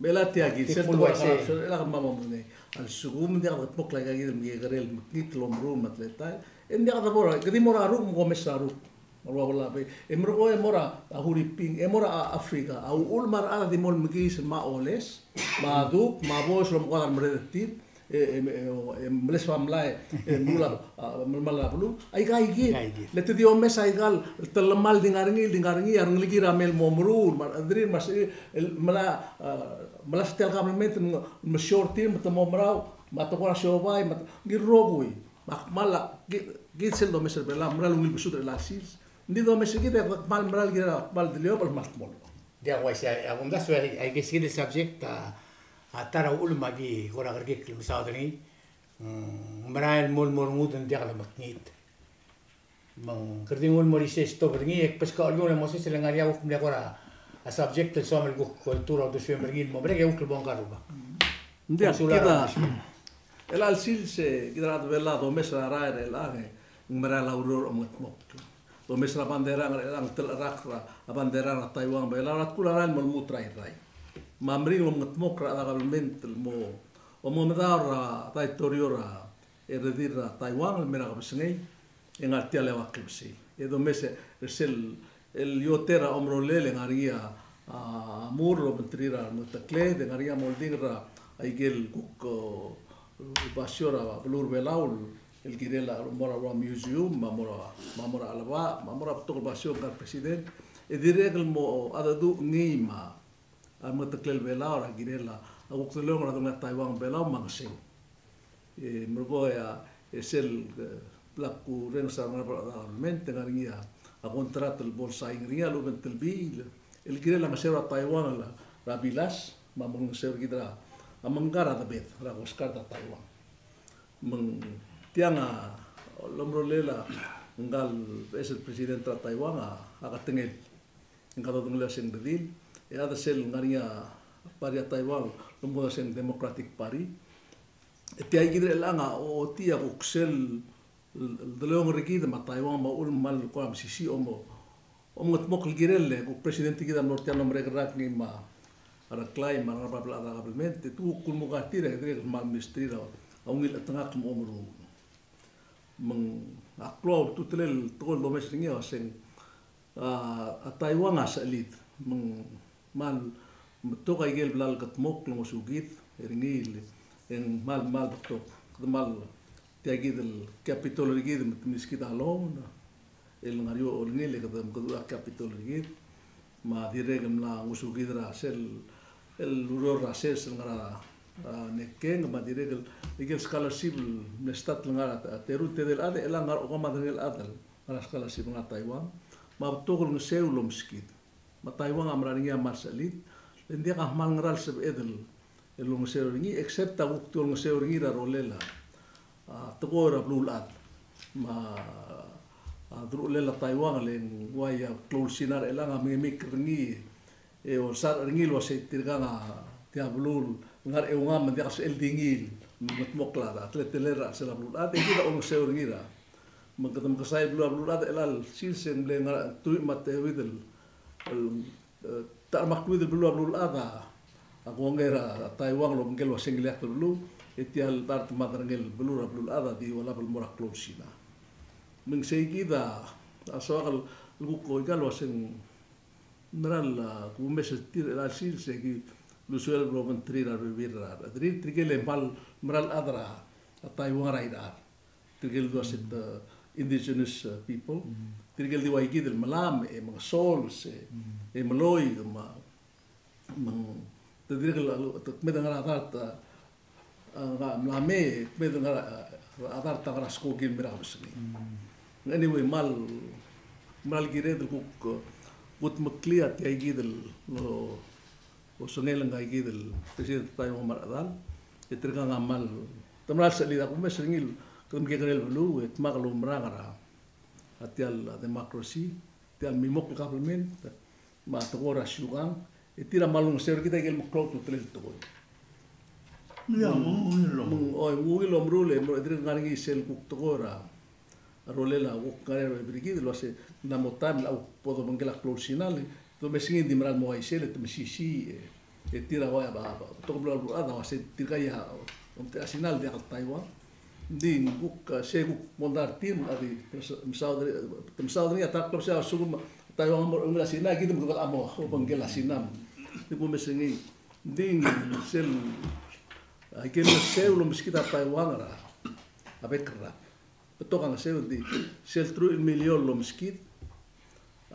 Me a tia kid, sel tekoi er a corruption, e lak mla mo medengei. A lsekum ng diak dekdmokl aika kid el mekekerei el mekngit el omeruul me a teletael, e ng diak debo er a, kede di mo er a ruk me kom omes er a ruk. Me a ua bo el bai, e merekong e mo er a Huriping, e mo er a Africa, a uchul me a rechad a di mo mekiis el mo oles, me a duk, me a boes el omekoad a remerreder er tir, e, e, e, e, meles a mlai, e, meruul a, a, melemall a beluu, aika kid. Aika kid. Le te di omes aika el telemall el di ngar er ngii, el di ngar er ngii, a rengelekir a mei el mo meruul, me a rechederir, me a se, el, mla, a, mla se tia el kabelment, me, mesiou er tir, me te mo merau, me te kora siobai, me te, ngii el rokui. Me ak kmal a, ki, kid sel domes er a Belau, mera el ungil besud er chelecha el sils. Ng di domes er kid e kmal mera el kirel a kmal deleobech el kmal dmolech. Diak uaisei, a kumdasu a, aike kid el subject a, a ta er a uchul me aki kora kerekikl el mesaod er ngii. Mm, merael el mo, mo rengud e ng diak lemekngit. Me ng kede di nguu el mo er isei e stop er ngii, e kbeskau el kmo le Moses, le ngar er ngii a kuk mle kora a subject el soam el kuk culture a uldesuem er ngii el mo merek e kuk lebo ngka el rubak. Ng diak, kid a, chelecha el sils e kid a rechad er a Belau a domes er a rael er chelechang e ng merael a ureor el omengedmokl. Domes er a bandera er chelechang, telecherakl er a bandera er a Taiwan, Belau, a rechad kuk a rael el mo lmuut er a Irrai. Me a meringel el omengedmokl er a rechad er a kabelment el mo, omengemedaol er a daitorio er a, e, rederir er a Taiwan el mei er a kebesengei, e ngar tia el eua el klebesei. E domes er sel, el ioter a omerolel e ng ngar er ngii a, a, mur el obengterir a remengetekled, e ng ngar er ngii a moldingel er a ikel kuk, o, basio er a beluu er a Belau el kirel a mo er a museum, me a mo er a, me a mo er a chelebacheb, me a mo er a betok el basio el ngar er a president, e dirrek el mo a dedu ngii me a remengeteklel Belau er a kirel a kuk delong er a delongelel a Taiwan me a Belau me a ngeseu. E merekong e a, e sel, e, bla kurrenges er a ngar er a government, e ng ngar er ngii a, a contract el bo el sign er ngii a lechub e ng telbiil el kirel a ngeseu er a Taiwan er a, er a bilas, me a mo ngeseu er kid er a, a mengkar a debed er a Coast Guard er a Taiwan. Me ng tiang a lomerolel a ngka el beches el president er a Taiwan a, a ketengel. Ngka dodengelii a se ng redil, e a chad sel ngar er ngii a party er a Taiwan el omengodech el se ng Democratic Party. E tia kid er chelechang a ochotii a kuk sel, el, el delong er kid me a Taiwan me a uchul me ng kmal kora mesisiich el mo, el mo mengetmokl el kirel e kuk president er kid a mlo er tia el mlo merek el rak ngii me a Reklai me a rengar er a bab el chad er a kabelment, e te kuk ulemuchel er tir e dirrek el kmal mesterir a ungil chetengakl me a omeruul. Me ng a klou a ultutelel el tekoi el domes er ngii a se ng a, a Taiwan a sechelid, me ng kmal betok a ikel bla lekedmokl el ngosukid er ngii, e ng kmal, kmal betok. Kede kmal, tia kid el capital er kid me te meskid a loan el ngar er eou a olengel e kede mekeduch a capital er kid. Me a dirrek el mla ngosukid er a sel, el ureor er a sel, sel ngar er a, a, Nekeng, me a dirrek el, ikel scholarship el mle start el ngar er a, a, terung, tedei el chad, e chelechang ngar er a okemam a derengel chad el ngar er a scholarship el ngar er a Taiwan, me a betok el ngeseu el omeskid. Me a Taiwan a mera er ngii a kmal sechelid, le ng diak a kmal ngera el sebeched el, el olengeseu er ngii, except a kuk di olengeseu er ngii er a rolel a, a, tekoi er a beluulechad. Me a, a, deruchellel a Taiwan le ng uai a klou el Sina er chelechang a mengemiik er ngii, e olsarech er ngii el uasei tirkang a tia beluu el ngar er a eungam me ng diak a sebechel di ngii el mengetmokl a teletelel er a chelsel a beluulechad, e kid a olengeseu er ngii er a. Me kede mekesai el beluu er a beluulechad er chelecha el sils e ng mle ngar er a truich me a teuid el, el, e, ta er a makeuid el beluu er a beluulechad a kongei er a Taiwan el obengkel el uasei ng ileakl el beluu, e tia el dart me a derengel el beluu er a beluulechad a di olab el mo er a klou el Sina. Me ng sei kid a soak el kuk oikal el uasei ng mera el, a, kumes er tir er chelecha el sils e ki lusuel el obengterir a rebebil er a rechad er tir, tirke el kmal mera el chad er a Taiwan er a irechar. Tirke el dua set, a, indigenous, a, people. Tirke el di ua kid el melam, e mengesols, e, e meloik, me a, me ng, te dirrek el, te kmeed el ngar er a dart, a, a, ngar er a mlame, kmeed el ngar er a, a, dart a ngar er a skoki el mei er a kebesengei. Anyway, kmal, kmal kired el kuk, kudmeklii a tia kid el, lo, osengel ngka kid el president er a Taiwan me a rechedal, e tirkang a kmal, te mera el sechelid a kumes er ngii el kede mekekerei el beluu, e dmak el oumerang er a, a tia el democracy, tia el mimokl el government, me a tekoi er a siukang, e tir a kmal olengeseu er kid a ikel meklou a ultutelel el tekoi. Ia, me ng ungil el, me ng, oi, ungil el omeruul e, me ng dirrek el ngar er ngii sel kuk tekoi er a a rolel a kuk ngar er a bebil er kid el uase ng mo taem el kuk bo dobengkel a klou el Sina, le te omes ngii e ng di mera el mo uaisei, le te mesisiich, e, e tir a ua, a, a, betok el beluu er a beluulechad a uase tirka a, a, omtechei a Sina el diak el Taiwan. Ng di ng kuk, a, sei kuk mondai er tir, a di, te mesaod er, te mesaod er ngii a ta er a klebesei a lsekum a Taiwan a mo er a eungel a Sina, e kid me kede mo obengkel a Sina. Ng di kumes er ngii. Ng di sel, a, ikel ngeseu el omeskid a Taiwan er a, a bek el rak. Betok a ngeseu, ng di sel teruich el miliol el omeskid,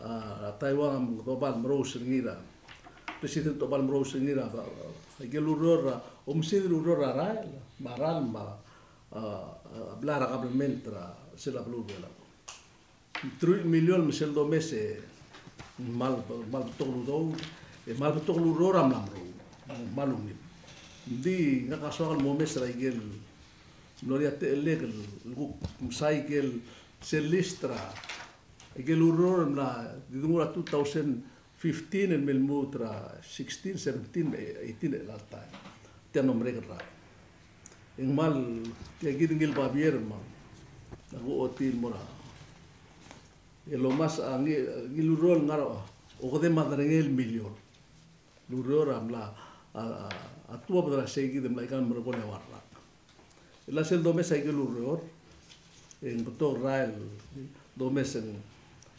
a, Taiwan a doba el merous er ngii er a, president a doba el merous er ngii er a, a, a, ikel ureor er a, oumesingd el ureor er a rael, me a ralm, a, a, a blai er a kabelment er a, sel a beluu er a Belau. Teruich el miliol me sel domes e, kmal, kmal betok el udoud, e kmal betok el ureor a mla meruul, kmal ungil. Ng di ngak a soak el momes er a ikel, mlo er ngii a techellek el kuk mesa ikel sel list er a ikel ureor el mla di dengu er a two thousand fifteen el me lmuut er a sixteen, seventeen, eighteen er chelecha el taem. Tia el mlo merek el rak. E ng kmal, tia kid ngii el babier me a, a kuchotii el mo er a E lomes a ngii, ngii el ureor el ngar er a okedei me a derengel miliol el ureor a mla, a, a, a tuobed er a sei kid el mla ikal merekong el eua el rak. E le sel domes a ikel ureor, e ng betok el rael el domes e ng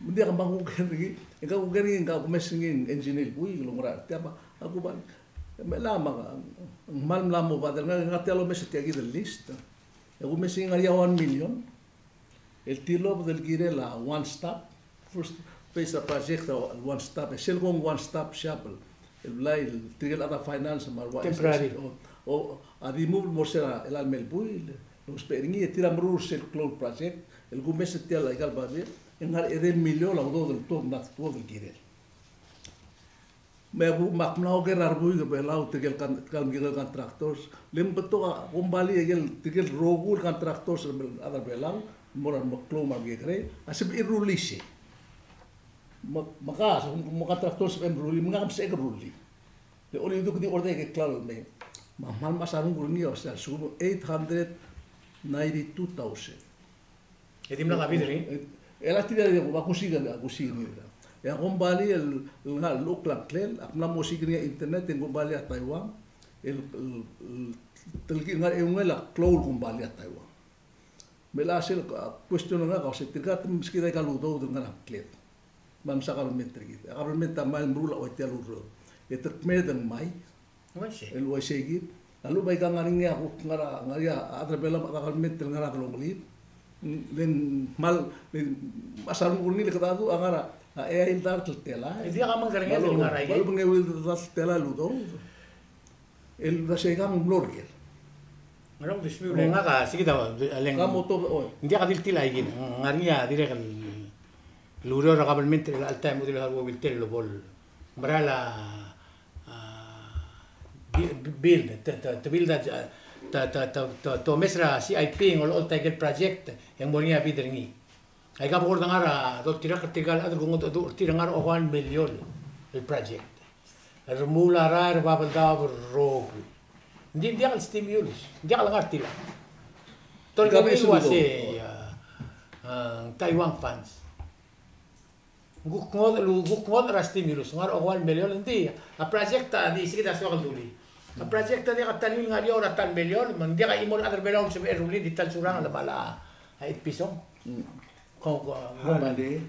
Me ng diak, me ak kuker er ngii, e ak kuker er ngii, e ak kumes er ngii a engineer el buik el oungerachel er tia, me ak kuba, me a lak, me a, ng kmal mla mo bother er ngak, e ngak a tia el omes er tia kid el list. E ak kumes er ngii e ng ngar er ngii a one million el tilobed el kirel a one stop, first phase er a project a one stop, e sel kmo ng one stop shop el, el blai el tirke el chad er a finance me a rua temporary. O, o, a di move el mo er sel, el mei el buil, el ousbech er ngii, e tir a meruul er sel klou el project, el kumes er tia el aika el babier, e ng ngar er a edei el miliol a udoud el tuobed, tuobed el kirel. Me a ku, me ak mla oker a rebuik er a Belau, tirke el kan-, tirke el contractors. Le ng betok a kombalii, tirke el rokui el contractors er a Belau, mo er a meklou me a kekerei, a sebechir el rullii sei. Me, me ka, se, me contractors a sebechem el rullii, me ngak a msebechek el rullii. Le olecholt e di order e klalo el mei. Me a kmal mechas a renguk er ngii a se a lsekum eight hundred ninety-two thousand. E dimlak a bid er ngii? E, e a tir a di, a kusiik, a kusiik er ngii. E a kombalii el, el ngar er a llechukl a ngklel, ak mla mo osiik er ngii a internet, e ng kombalii a Taiwan, el, el, el, telkib el ngar er a eungel a klou el kombalii a Taiwan. Me a sel, a, question er ngak a se tirka te meskid a ika el udoud el ngar er a ngkled. Me a msa government er kid. A government a mei el meruul a ua tia el ureor. E te kmeed el ngmai. Uaisei. El uaisei kid. A lechub a ika ngar er ngii a kuk ngar er a, ngar er ngii a chad er a Belau me a government el ngar er a kelongelid. Le ng kmal, le ng mechas a renguk er ngii le kede dmu a ngar er a, a, eai el dart el telael. E diak a mengkerengel el ngar er a ikel. Me a lechub e ng eai el dart el telael el udoud. El uasei kang mlo er ker. Ngera kuk dispute, le ngak a, se kid a, le ng, ka mo tobed, oi. Ng diak a di le tilai kid, ng ngar er ngii a dirrek el ureor er a government er chelecha el taem, a di le ua Wilter el bo el merael a, a, bi-, bi-, build, te, te, te build a, te, te omes er a C I P, ng olecholt a ikel project, e ng mo er ngii a bid er ngii. Aika bo kora ngar er a doltirakl er tirka el chad el kungedecheduch er tir, ngar er a okeua el miliol el project. Remuul a rael er a Babeldaob el rokui. Ng di, ng diak el stimulus, ng diak el ngar er tiang. Tolkemiu el uasei, a, a, Taiwan funds. Ng kuk ngodech, kuk ngodech er a stimulus, ngar er a okeua el miliol, ng di, a project a di, se kid a soak el dulii. A project a diak a ta el mil, ngar er eou er a ta el miliol, me ng diak a chimo el chad er a Belau el sebechel el rullii, ng di ta el surangel me a, a, eight peso. Mm. Kau, kau, kau, ale,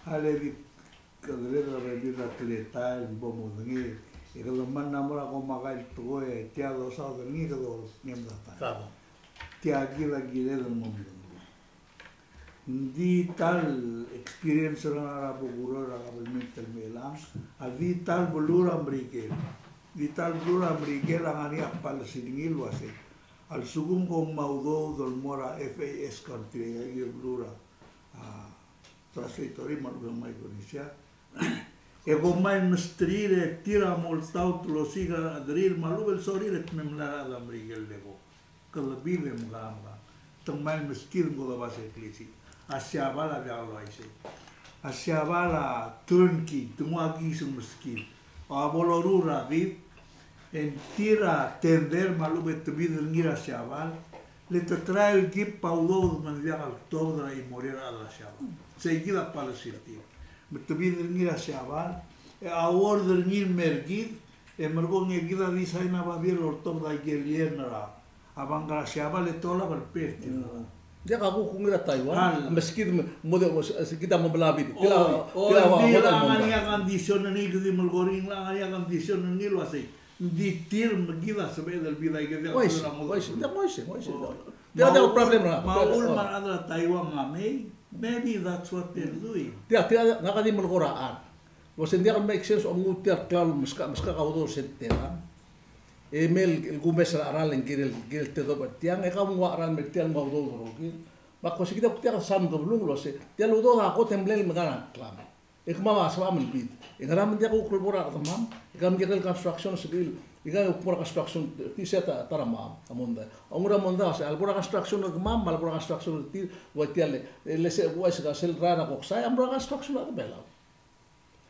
ale di kedereder a bebil er a teletael el bo modengei, e kede mla mo er a komakai el tekoi, e tia dosaod er ngii kede olengem er a ta. Kabo. Tia kid a kired el mo medengei. Ng di ta el experience er a ngar er a bo kureor er a government el mei er chelechang, a di ta el beluu er a Merikel. Di ta el beluu er a Merikel a ngar er ngii a policy er ngii el uasei, a lsekum kom mo udoud el mo er a F A S country, a ikel beluu er a, a, Translatory me a lechub e ng Micronesia. E kom mei el mesterir e tir a mo oltaut el osiik a rechederir me a lechub e ng sorir e te mei mla er a rechad er a Merikel el eko. Ke lebid e mkang, mkang. Te mei el meskid e ng ko debas e klisiich. A Siabal a diak el uaisei. A Siabal a turnkey, te nguu a kiis el meskid. A bo loruul er a bid, e ng tir a tender me a lechub e te bid er ngii er a Siabal, le te try el keep a udoud me ng diak el tobed er a chimo er a rechad er a Siabal. Sei kid a policy er tir. Me te bid er ngii er a Siabal, e award er ngii el mei er kid, e merekong e kid a di sign a babier el oltobed a ikel yen er a, a bank er a Siabal e te olab el pay er tir. Mm. Diak a kuk ungil er a Taiwan. Al. Meskid me, mo de, se kid a mo blabid. Oi, oi, tirka a ngar er ngii a condition er ngii, kede di melekoi er ngii, ngar er ngii a condition er ngii el uasei. Ng di tir me kid a sebeched el bid a ikel diak. Uaisei, uaisei, diak, uaisei, uaisei. Tia, tia a problem er ngak. Me a uchul me a rechad er a Taiwan a mei, maybe that's what they're doing. Tia, tia, ngak a di melekoi er a chad. Uase ng diak el make sense a omenguu tia el klalo el meskak, meskak a udoud er sel tela. E mei el kumes er a cheral e ng kirel, kirel tedobech er tiang, e kau ng ua cheral el mei er tiang me a udoud el rokir. Me ak uase kid a kuk diak el sam kebelung el uase tia el udoud a kot e ng mlei el mekar a ngklam. E kemam a sebecham el bid. E ngera me ng diak kuk lebo er a chedemam, e kemam a kekerei el construction, sebechir, e kemam a kuk mo er a construction, tia se ta, ta er a mam, a mondai. A ongur a mondai, se a lebo er a construction er kemam, me a lebo er a construction er tir, ua tia le, e le se, ua se ka sel rael er a koksai, a mo er a construction er a Belau.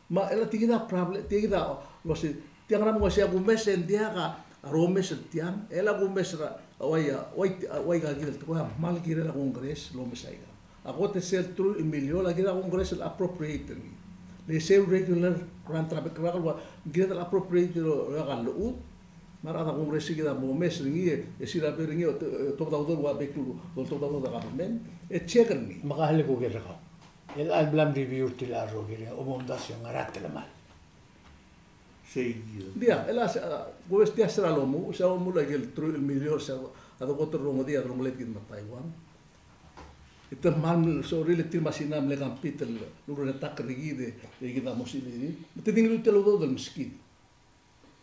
Me a chelecha tia kid a problem, tia kid a, ua se, tia ngera me ua se a kumes e ng diak a, a romes er tiang, e le a kumes er a, a uai, a uai, a uai ka kid el tekoi a kmal kirel a Congress el omes aika. A kot e sel teruich el miliol a kirel a Congress el appropriate er ngii. Le sel regular run er a bek el rak el ua, ng kired el appropriate er a, er a llechud, me a rechad er a Congress a kid a mo omes er ngii, e sel a ber ngii, e, e, tobed a udoud el ua bek el, tobed a udoud a government, e check er ngii. Me ka hel kuker er kau. El a bla mreview er tir el rokir, e omdasu e ng ngar er a telemall. Sei kid. Diak, el a se, a, kumes tia se er a lomuchel, se er a lomuchel a ikel teruich el miliol, se er a, a dekot el rongedii a delongeled kid me a Taiwan. E te kmal sorir e tir me a Sina a mle compete el, el uretak er kid e, e kid a mo silirir. Me te di ngiluu tia el udoud el meskid.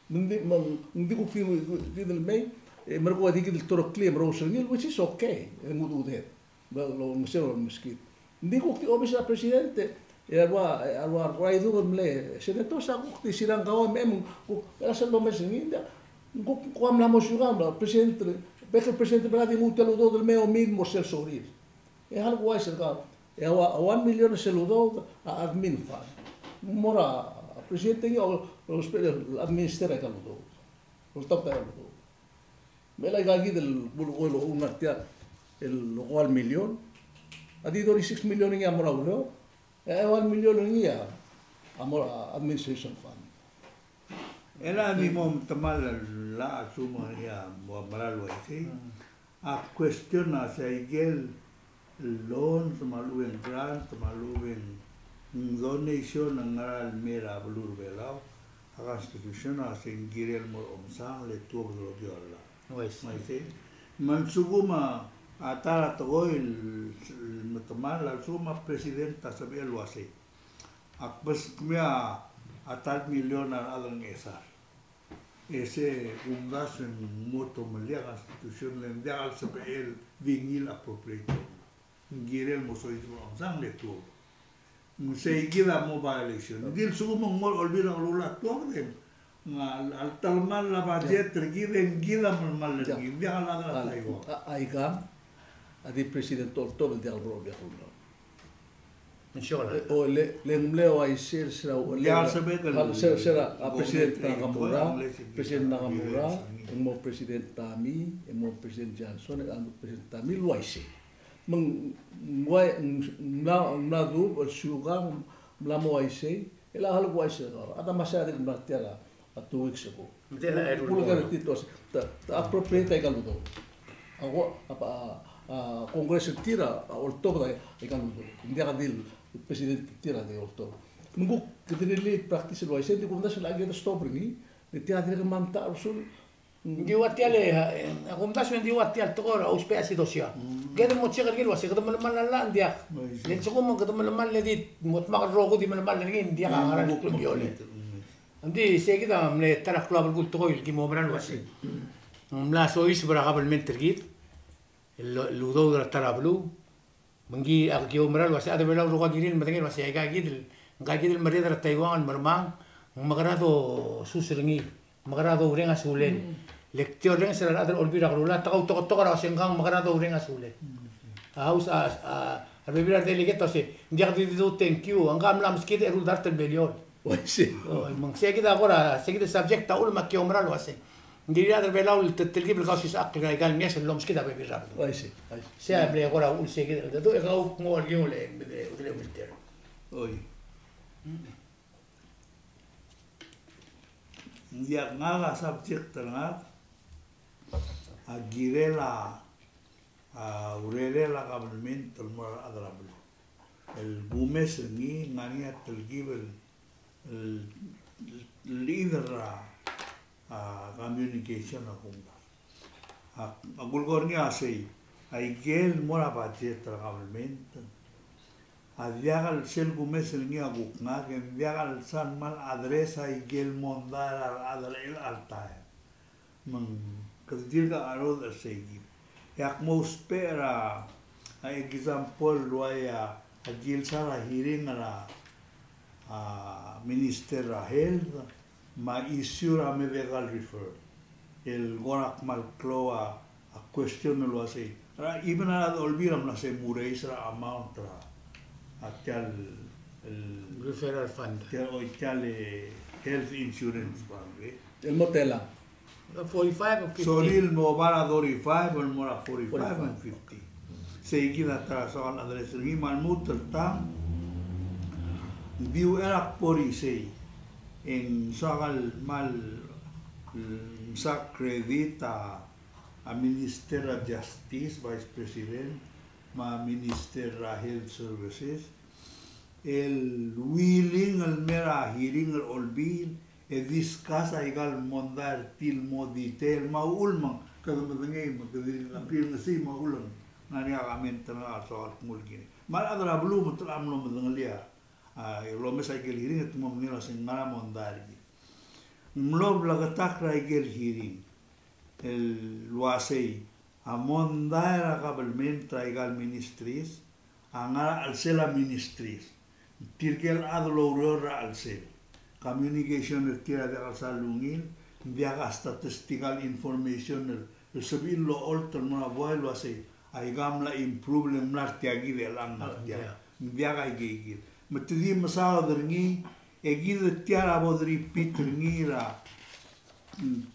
Me ng di, me ng di kuk di, di, di el mei, e merekong e di kid el toreklii e merous er ngii, which is okay, e ng ududed. Bla, lo, mese, lo, meskid. Ng di kuk di obis er a presidente, E a rua, e a rua, rua idung el mle, Senator, se a kuk di sirang kau me, me, kuk, e a sel domes er ngii, ng kuk, kuk a mla mo siukang, mla, president, bek el president er a di nguu tia el udoud el me omiid el mo er sel sorir. E a kuk uaisei er kau, e a ua, one million sel udoud a admin fund. Mo er a president er ngii a, a, administer er aika el udoud. Oltak er aika el udoud. Me a ika kid el, el, el, el ngar tia el one million. A di thirty-six million er ngii a mo er a ureor. E a one million er ngii a mo er a administration fund. E a di mo metemall el llach a lsekum ng mo mera el uaisei. A question a se a ikel loans me a lechub e ng grant me a lechub e ng donation a ngera el mei er a beluu er a Belau. A constitution a se ng kirel mo er a omsangel e tuobed el okiu a llach. Uaisei. Me a lsekum a ta er a tekoi el metemall a lsekum a president a sebechel el uasei, ak beskemiu a ta el million a rechad er a Ngchesar. E se kumdasu e ng mo tomellii a constitution le ng diak el sebechel di ngii el appropriate. Ng kirel mo soiseb er a omsangel e tuobed. Ng sei kid a mo violation. Ng di a lsekum ng mo er a Olbiil er a Kelulau a tuobed e ng a, a telemall a budget er kid e ng kid a melemall er ngii. Ng diak el chad er a Taiwan. A, a, aikang, a di president a oltobed el diak el mo er a Olbiil er a Kelulau. E, o, le, le ng mle uaisei er sel, le, diak el sebechel, a, se, se er a, a, President Nakamura, President Nakamura, e ng mo President Tommy, e ng mo President Johnson, e ng mo President Tommy el uaisei. Me ng, ng ua, ng mla, ng mla dubech el siukang, ng mla mo uaisei, e le a kuk uaisei er kau. A ta me se a dirk mla er tia el, a, two weeks ago. Ng di el, el, kulekoi er tir el uasei, te, te appropriate aika el udoud. A ko, a, a, a Congress er tir a, a oltobed aika el udoud. Ng diak di el president er tir a di oltobed. Me ng kuk, kede rirellii el practice el uaisei, ng di kumdasu e ng kede stop er ngii, le tia a dirk mla metacherbesul, Ng di ua tia el, e, a kumdasu e ng di ua tia el tekoi er a ousbech a sidosia. Kede mo check er ngii el uasei kede melemall a llach, ng diak. Le lsekum kede melemall e di mo dmak el rokui di melemall er ngii, ng diak a ngerang el klou el mle. Ng di sei kid a mle ta er a klou a belkul tekoi el ki mo mera el uasei ng mla soiseb er a kabelment er kid el, el udoud er a ta er a beluu. Me ngii a ki oumera el uasei a chad er a Belau el rokui a kirir el medengei el uasei aika kid el, ngka kid el merreder er a Taiwan el mermang, ng mekera dosus er ngii, mekera doureng a sulel. Le ktiorrenges er a rechad er a Olbiil er a Kelulau, te kautoketok er a uasei ngkang mekera doureng a sulel. A House, a, a, a rebebil er a delegate a uasei, ng diak di du thank you, ngka a mla meskid a eru el dart el miliol. Uaisei. O, me ng sei kid a kora, sei kid a subject a uchul me a ki oumera el uasei. Ng di a rechad er a Belau el te, telkib el kausisechakl er aika el ngeso el lomeskid a bebil er a beluu. Uaisei, uaisei. Sei a mle kora uchul sei kid el dedu, e kau kmo el kiung el, el, el military. Oi. Ng diak ngak a subject er ngak a kirel a, a urerel a kabelment el mo er a rechad er a beluu. El kumes er ngii, ng ngar er ngii a telkib el, el, el leader er a, a communication a kumdasu. A, a kulekoi er ngii a sei, a ikel mo er a budget er a government a diak el sel kumes er ngii a kuk ngak, e ng diak el sal kmal address a ikel mondai er a rechad er chelecha el taem. Me ng kede dirk a cherodech er sei kid. E ak mo ousbech er a, a example el uai a, a kilsa er a hearing er a, a Minister er a Health, me a issue er a medical refer. El kora kmal klou a, a question el uasei. Er a, even a rechad er a Olbiil a mla se mo raise er a amount er a, a tia el, el referral fund. Tia, oi, tia el, e, health insurance fund, e. El mo tela. Forty-five and fifty. Sorir el mo oba er a thirty-five, el mo er a forty-five and fifty. Sei kid a ta er a soak el address er ngii me a lmuut el tang. Ng di uchei er a kbo er isei e ng soak el kmal, mm, msa credit a, a Minister er a Justice, Vice President, me a Minister er a Health Services, el willing el mei er a hearing er a Olbiil, e discuss aika el mondai er tir el mo detail, me a uchul me ng kede medengei, me kede di appeal er sei, me a uchul me ng ngar er ngii a comment er ngak el soak el kmo el kirel. Me a rechad er a beluu me te mlo medengelii a, a, el omes aike el hearing e te mo medengei el uasei ng ngar er a mondai er kid. Ng mlo bleketakl er aike el hearing el uasei a mondai er a kabelment er aika el ministries a ngar er a chelsel a ministries. tirke el chad el oureor er a chelsel. Communication er tir a diak el sal ungil, ng diak a statistical information el, el sebechir el ocholt el mo er a buai el uasei, aika mla improve le ng mla er tia kid e chelechang a ngar tia. Ng diak aikeikid. Me te di mesaod er ngii, e kid tia er a bo de repeat er ngii er a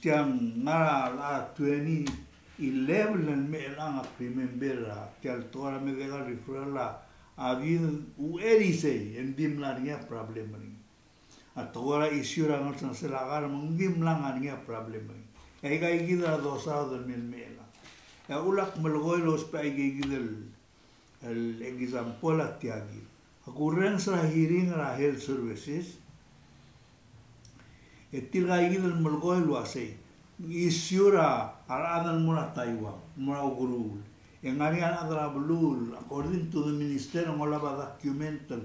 tiang ngar er a twenty eleven el mei el chang ak remember er a tia el tekoi er a medical referral a, a di uchei er isei, e ng di mla er ngii a problem er ngii. A tekoi er a issue er a ngelsengesel a kar me ng di mla ngar er ngii a problem er ngii. E aika kid a dosaod el mei el mei el chang. E a uchul ak melekoi el ousbech aika kid el el example a tia kid. Ak urrenges er a hearing er a health services. E tirka kid el melekoi el uasei, issue er a rechad el mo er a Taiwan, mo er a ukeruul. E ng ngar er ngii a rechad er a beluu, according to the minister, ng olab a document el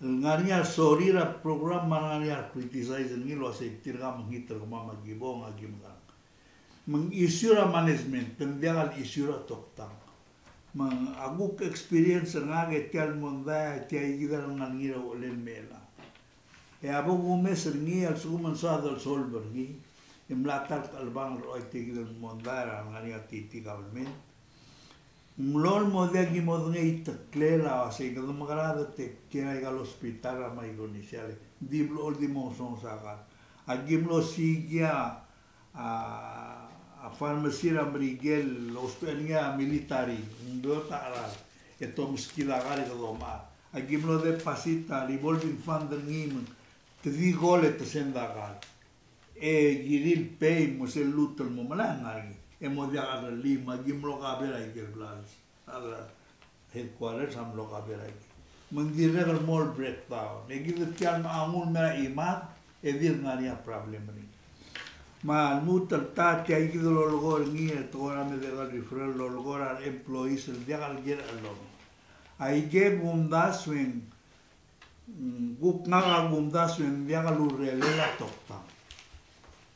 ngar er ngii a sorir a program me a ngar er ngii a criticize er ngii el uasei tirka mekngit er kemam a ki bong a ki mekerang. Me ng issue er a management, te ng diak el issue er a toktang. Me a kuk experience er ngak e tia el mondai, tia kid a ngar er ngii er a uchelel mei el chang. E a bo kumes er ngii a lsekum ng soad el solve er ngii, e mla ta el kechelebangel er a ua tia kid el mondai er a ngar er ngii a T T government. Ng mlo el mo diak ki modengei a teklel a uasei kede mekerang e te kiei er aika el hospital er a Micronesia, le di blechoel di mo ngesonges a kar. A ki mlo siik a a, a pharmacy er a Merikel el ousbech er ngii a military, ng beot a cheral, e te omeskid a kar e kede omechar. A ki mlo deposit a revolving fund er ngii me te di call e te send a kar. E kirir el pay me sel lluut el mo melai a ngar er ngii. E mo diak a rellii me a ki mlo cover aike el blals. A headquarters a mlo cover aike. Me ng dirrek el mo breakdown. E kid tia el mla nguu el mei er a chimad, e dirk ngar er ngii a problem er ngii. Me a lmuut el ta tia kid el lolekoi er ngii, e tekoi er a medical referral el lolekoi er a re employees el diak el kirel a loan. Aike kumdasu e ng, mm, kuk ngak a kumdasu e ng diak el urerel a toktang.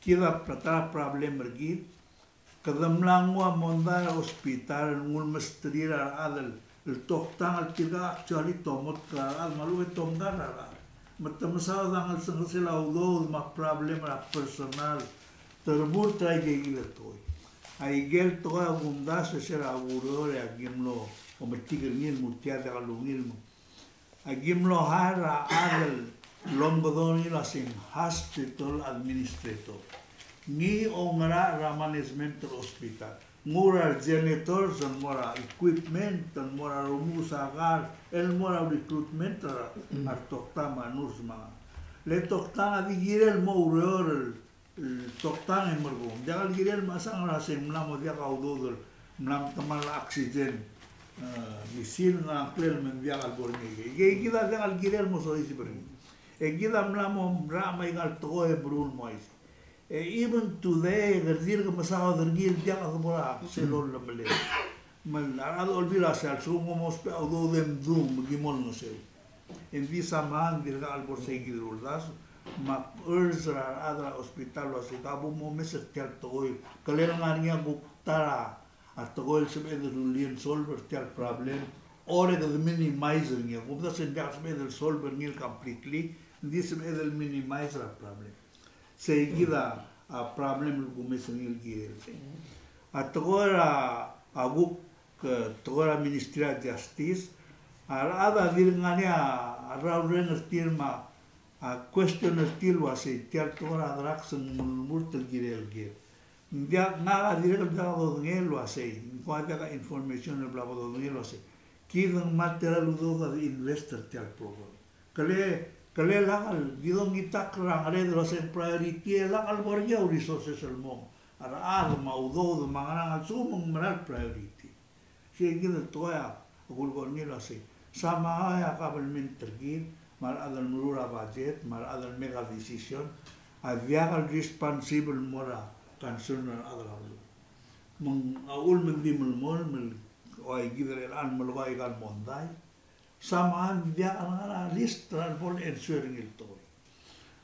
Kid a ta er a problem er kid, kede mla nguu a mondai er a hospital el nguu el mesterir a rechad el toktang el tirka actually te omotk er a rechad me a lechub e te omkar er a rechad. Me te mesaod a ngelsengesel a udoud me a problem er a personal. Te remurt er aike kid el tekoi. Aike el tekoi a kumdasu e se er a ureor e a ki mlo ometik er ngii el mo tia diak lungil me a ki mlo hire a chad el omkedong er ngii el uasei ng hospital administrator. Ngii a oungerachel er a management er a hospital. Nguu er a re janitors el mo er a equipment, el mo er a remuus a kar, el mo er a recruitment er a, a re toktang me a nurse me a. Le toktang a di kirel el mo oureor el toktang e merekong. Diak el kirel el mechesang er a se ng mla mo diak a udoud el mla metemall a oxygen, e, machine, ng ngklel me ng diak el bo er ngii. E kid a diak el kirel el mo soiseb er ngii. E kid a mla mo mrach me aika el tekoi e meruul el mo uaisei. E even today, e kede dirk mesaod er ngii el diak de bo er a sel olemelel. Me a rechad a olbiil a se a lsekum ng mo ousbech a udoud e mdung me ki mo olengeseu. E ng di somehow ng dirkak el bo er seikid el uldasu, me ak urge er a rechad er a hospital el uasei ka bo momes er tia el tekoi. Kele el ngar er ngii a kuk ta er a tekoi el sebeched el rullii e ng solve er tia el problem, or e kede minimize er ngii. Kumdasu e ng diak el sebeched el solve er ngii el completely, ng di sebeched el minimize er a problem. Seikid a, a problem el kumes er ngii el kirel sei. A tekoi er a, a kuk, e, tekoi er a Ministry of Justice, a rechad a dirk ngar er ngii a, a rraureng er tir me a, a question er tir el uasei, tia el tekoi er a drugs ng murt el kirel ker. Ng diak, ngak a dirrek el diak dodengei el uasei, ng ko a diak a information el bla bo dodengei el uasei, kid ng mle ta er a udoud a di invest er tia el program. Kele, kele lak el, di dongitakl er a ngerel el uasei ng priority e lak el bo er ngii a resources el mong. A rechad me a udoud me a ngerang a lsekum ng mera el priority. Sei kid el tekoi a kulekoi er ngii el uasei, somehow a kabelment er kid, me a rechad el meruul a budget, me a rechad el make a decision, a diak el responsible el mo er a concern er a rechad er a beluu. Me ng, a uchul me ng di melemolem el, ua kid er chelechang el melekoi aika el mondai, somehow ng diak el ngar er a list er a lebo el answer er ngii el tekoi.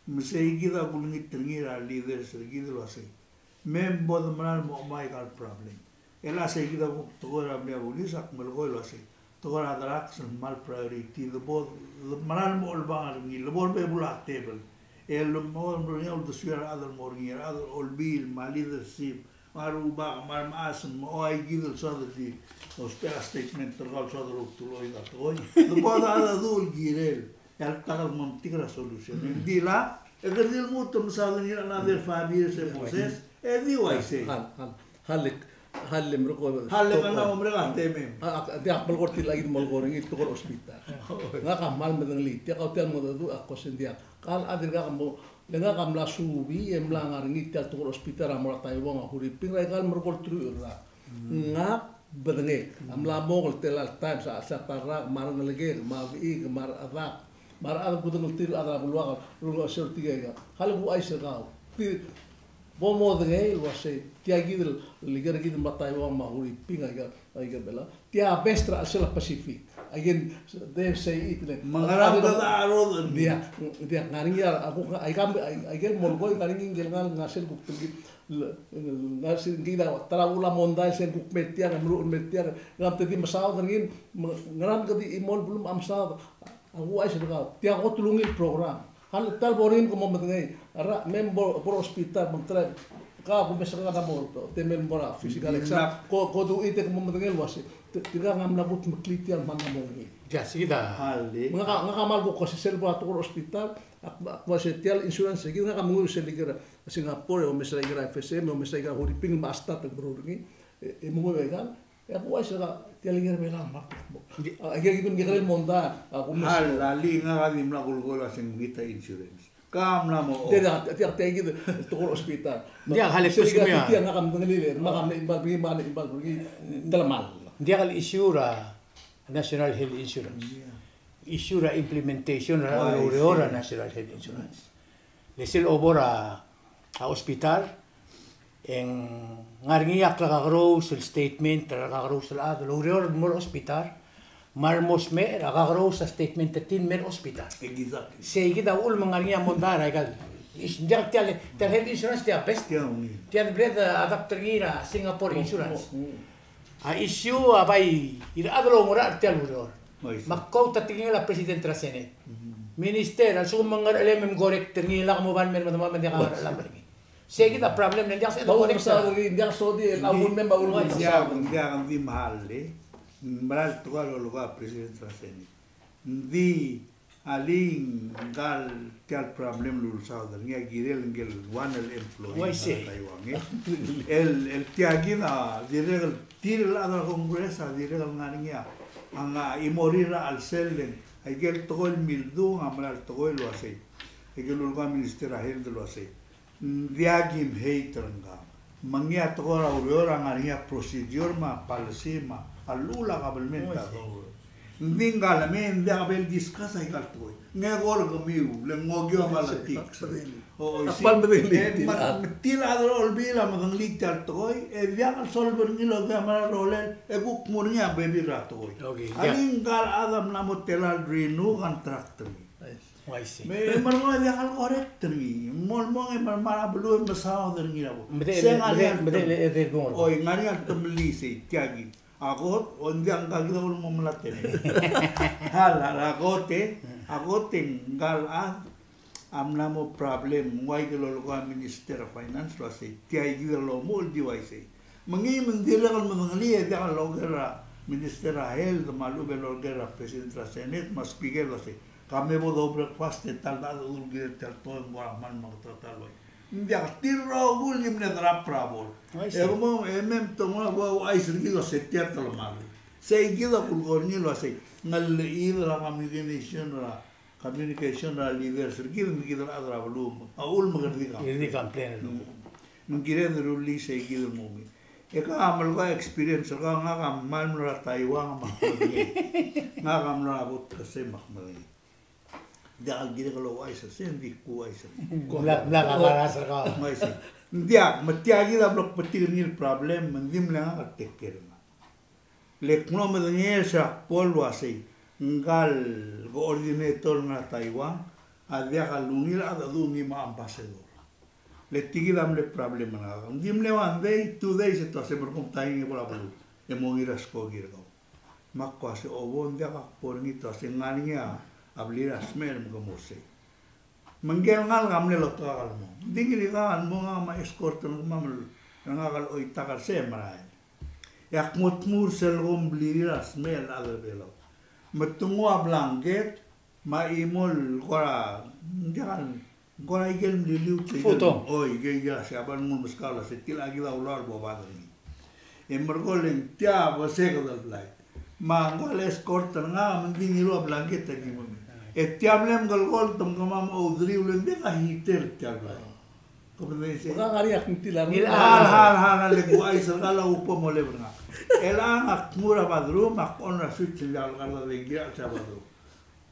Me sei kid a kulengit er ngii er a leaders er kid el uasei, me bo de mera el mo omai aika el problem. E le sei kid a kuk tekoi er a mle bulis, ak melekoi el uasei, tekoi er a drugs el kmal priority, de bo, de meral mo olbang er ngii, le bo er a bebul a tebel. E le mo er ngii a uldesuir a rechad el mo er ngii, a rechad er a olbiil, me a leadership, me a rubak, me a remechas, me a oikid el soad el di, ousbech a statement er kau el soad el oltuil a tekoi. De bo a rechad a dul kirel. E a le ta el mo metik er a solution. Ng di la, e kede di lmuut el mesaod er ngii er a another five years e Moses, e di uaisei. Hal, hal, hal le, hal le merekong. Hal le kau a merek a temem. A, a, diak melekoi er tia el kid el melekoi er ngii el tekoi er a hospital. Ngak a kmal medengelii, tia kau tia el mo dedu a kos e ng diak. Ka el chad er ngak a mo, le ngak a mla subii, e mla ngar er ngii tia el tekoi er a hospital a mo er a Taiwan a Huriping, er a ikal merekong el truich el rak. Ngak bedengek, a mla mong el tela el times, a chelsel a ta el rak, me a rengelekek, me a bechik, me a rechedak, me a rechad el kudengeltir el chad er a beluak, el ulngeseu er tirke el, hal kuchais er kau. Ti, bo modengei el uasei, tia kid el, el iker kid el mla Taiwan me a Huriping, a iker, a iker Belau. Tia best er a chelsel a Pacific. Again, they say it, le. Me ngera me kede a rod. Diak, diak, ngar er ngii a, a kuk, a ikal, a ikel molekoi, ngar er ngii ngike el ngar, ngar sel kuk telkib. Le, ngar sel kid a ta er a uchul a mondai el se ng kuk me tiang, meruul me tiang. Ngera me te di mesaod er ngii, me, ngera me kede di chimo el beluu a mesaod. A kuchais er kau. Tia kot el ungil program. Hal ta el bo er ngii me ke mo medengei. A rechad me bo, bo er a hospital, me ng try. Kau a kumes er ngak a mo, te mei el mo er a physical exam. Ko, ko duchii e ke mo medengei el uasei. Te, tirka a mla kutmeklii tia el kmal mo er ngii. Ia, sei kid a. Hal le. Ngak a, ngak a kmal kuk ko sel bo er a tekoi er a hospital, ak, ak uasei tia el insurance, sei kid ngak a menguiu sel iker a Singapore, e omes er a iker a F S M, e omes er a iker a Huriping, me a start el meruul er ngii, e, e menguiu er a ikal, e ak uaisei er a tia el iker a Belau a kmal kuk mo. Di- A, iker kid a kekerei el mondai, a kumes. Hal, alii, ngak a dimlak kulekoi el uasei ng mekngit a insurance. Ka mla mo. Tia, tia, tia, tia kid el tekoi er a hospital. Tia, hal e sel iker a tia ngak a medengelii, me ngak a mle involve er ngii, me ngak a mle involve er ngii, telemall. Tia el issue er a National Health Insurance. Issue er a implementation er a, uaisei, oureor er a National Health Insurance. Le sel obo er a, a hospital, e ng ngar er ngii a klekakerous el statement er a kakerous el chad el oureor el mo er a hospital, me a remo smecher a kakerous a statement er tir el mei er a hospital. Exactly. Sei kid a uchul me ng ngar er ngii a mondai er a ikal. Is, tia, tia, tia health insurance tia best. Tia ungil. Tia el bla de adapt er ngii er a Singapore insurance. A issue a bai, a rechad el oungerachel er tia el ureor. Me ak quote a tekingel a President er a Senate. Minister, a lsekum ng ngerchelem e mcorrect er ngii, lak mo bai mei me demam me ng diak a ngerchelam er ngii. Sei kid a problem, ng diak sei de correct. Ng diak sodi, a ulmem a ulmem. Ng diak, ng diak, ng di mle, ng mera el tekoi el lolekoi a President er a Senate. Ng di, alii, ngkal tia el problem el ulsaod er ngii a kirel ngike el one el employee. Uaisei. El, el tia kid a dirrek el tir el chad er a Congress a dirrek el ngar er ngii a, a ngar er a imorir er a chelsel, le ng aike el tekoi el mildung a mera el tekoi el uasei. Aike el lulekoi a Minister er a Health el uasei. Ng diak kim hate er ngkang. Me ngii a tekoi er a ureor a ngar er ngii a procedure me a policy me a llechul a kabelment a tekoi. Ng di ngkal mei, ng diak bo el discuss aika el tekoi. Ng ko er kemiu, le ng okiu a politics. O, o, a kmal medengelii. E, me, me tia el chad er a Olbiil a medengelii tia el tekoi, e diak el solve er ngii el okiu a mera el rolel, e kuk mo er ngii a bebil er a tekoi. Alii, ngkal chad a mla mo tela el renew contract er ngii. Uaisei. Me, me ng diak el correct er ngii. Ng mo el mong e me, me a beluu e mesaod er ngii a bo. Medei, se ng medei, medei, medei, medei. Oi, ng ngar er ngii a temellii sei, tia kid. A kot, o ng diak, ngka kid a ulekum mo melatk e. Hal, hal, a kot e, a kot e ngkal chad a mla mo problem, ng ua ikel lolekoi a Minister er a Finance el uasei, tia kid el omuchel di uaisei. Me ngii me ng dirrek el medengelii e diak el oker er a Minister er a Health, me a lechub e loker er a President er a Senate, me a Speaker el uasei, ka me bo do breakfast e tal dechad el dul kirel tia el tekoi e ng kora kmal meketeketang el ua. Ng diak, tir el rokui el di mle drop er a board. Uaisei. E kmo, e mei me te mo ua, uaisei er kid el uasei tia telemall. Sei kid a kulekoi er ngii el uasei, ng llechid er a communication er a, communication er a leaders er kid me kid el chad er a beluu. A uchul me kede di complain. Kede di complain. Mm. Me ng kired el rullii sei kid el mo mei. E ka a melekoi a experience er kau, ngak a kmal mlo er a Taiwan me ak medengei. Ngak a mlo er a vodka sei me ak medengei. Diak el kirek el ouchais er sei, ng di kuchais er. Mla, mla kakaras er kau. Ng uaisei. Ng diak, me tia kid a mlo kbetik er ngii el problem, me ng di mle ngak el take care er ngak. Le kmo medengei er se er a kbo el uasei, ngkal coordinator el ngar er a Taiwan a diak el ungil a dedu ngii me a ambassador. Le tia kid a mle problem er ngak. Ng di mle one day, two days, e te uasei merekong, taing e bo er a beluu. E mo ngii er a skoki er kau. Me ak uase, o bo, ng diak, ak bo er ngii, te uase ng ngar er ngii a, a blil er a smecher me ke mo sei. Me ngike el ngalek a mle lotekak el mo. Ng di ngii el kak el mo, ngak me a escort er kemam el, ngak el choitak er sei e merael. E ak mo tmuu er sel ko mblirir a smecher el chad er a Belau. Me te nguu a blanket, me a chimo el kora, ng diak el, kora ikel mliliut, ikel, futon. Oi, ikel, ikel, se a bo el nguu el meskau el uase tia kid a ulaol el bo bad er ngii. E merekong e le ng tia bo se kede blai. Me a ngua el escort er ngak, me ng di ngiluu a blanket e ki mo mei. E tia mle mkelkolt me kemam a oudriu el ng diak a heater tia el blai. Ke medengei sei. Bek a ngar er ngii a kngtil a rengul. Hal, hal, hal, hal, le ng uaisei er kau el kuk bo moleb er ngak. E le ngak a tmuu er a bathroom, ak on er a switch el diak el kar a dengki er a bathroom.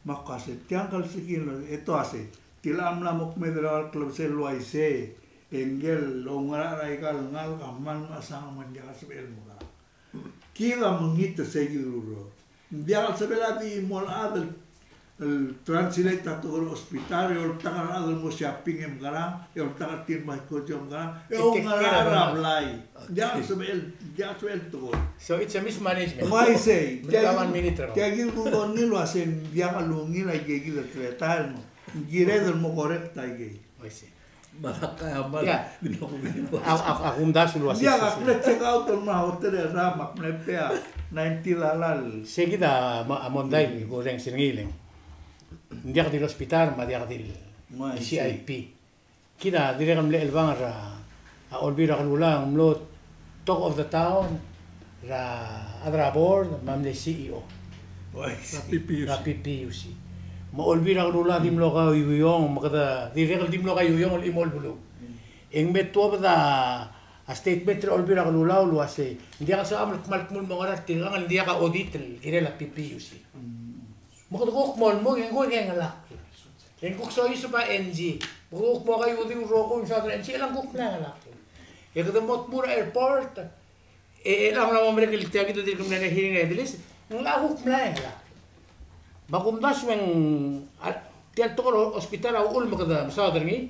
Me ak uase, tia ng klsekum el, e te uase, tia a mla mo kmeed er a klebesei el uaisei, e ngike el oungerachel er aika el ngalek a kmal mechesang me ng diak el sebechel el mo ngerang. Kid a mekngit er sei kid el ureor. Ng diak el sebechel a di chimo el chad el, el translate a tekoi er a hospital, e oltak er a rechad el mo shopping e mekerang, e oltak er tir el mo kotio e mekerang, e oungerachel er a blai. Ng diak el sebechel, ng diak el sebechel tekoi. So it's a mismanagement. Ng uaisei. Tia kid el kuk ungil el uase ng diak el ungil aike kid el teletael me ng kired el mo correct aikei. Uaisei. Balak a mal. Ia. Di mla kuk. A, a, a kumdasu el uase. Ia, ak mle check out el mo er a hotel er a, me ak mle pay a ninety dollar. Sei kid a mo-, a mondai el kurrenges er ngii el ng diak di el hospital me a diak di el C I P. Kid a dirrek el mle chelebangel er a, a Olbiil er a Kelulau, ng mlo talk of the town er a chad er a board me a mle C E O. Uaisei. Er a P P U C. Er a P P U C. Me a Olbiil er a Kelulau a di mlo kaiuiong, me kede dirrek el di mlo kaiuiong el chimo el beluu. E ng me tuobed a statement er a Olbiil er a Kelulau el uase ng diak el sebecham el kmal tmuu el mo ngar er tirkang el diak a audit el kirel a P P U C. Me kede kuk mo lmung e ng kuk ngelakl. E ng kuk soiseb a N G. Me kede kuk mo kaiudiu el rokui el mesaod er a N G, e ng kuk ngelakl. E kede mo tmuu er a airport, e, e ng mla mo merek el tia kid el dirk mle hearing aid el, ng mla kuk mla ngelakl. Me a kumdasu e ng, a, tia el tekoi er a hospital a uchul me kede mesaod er ngii.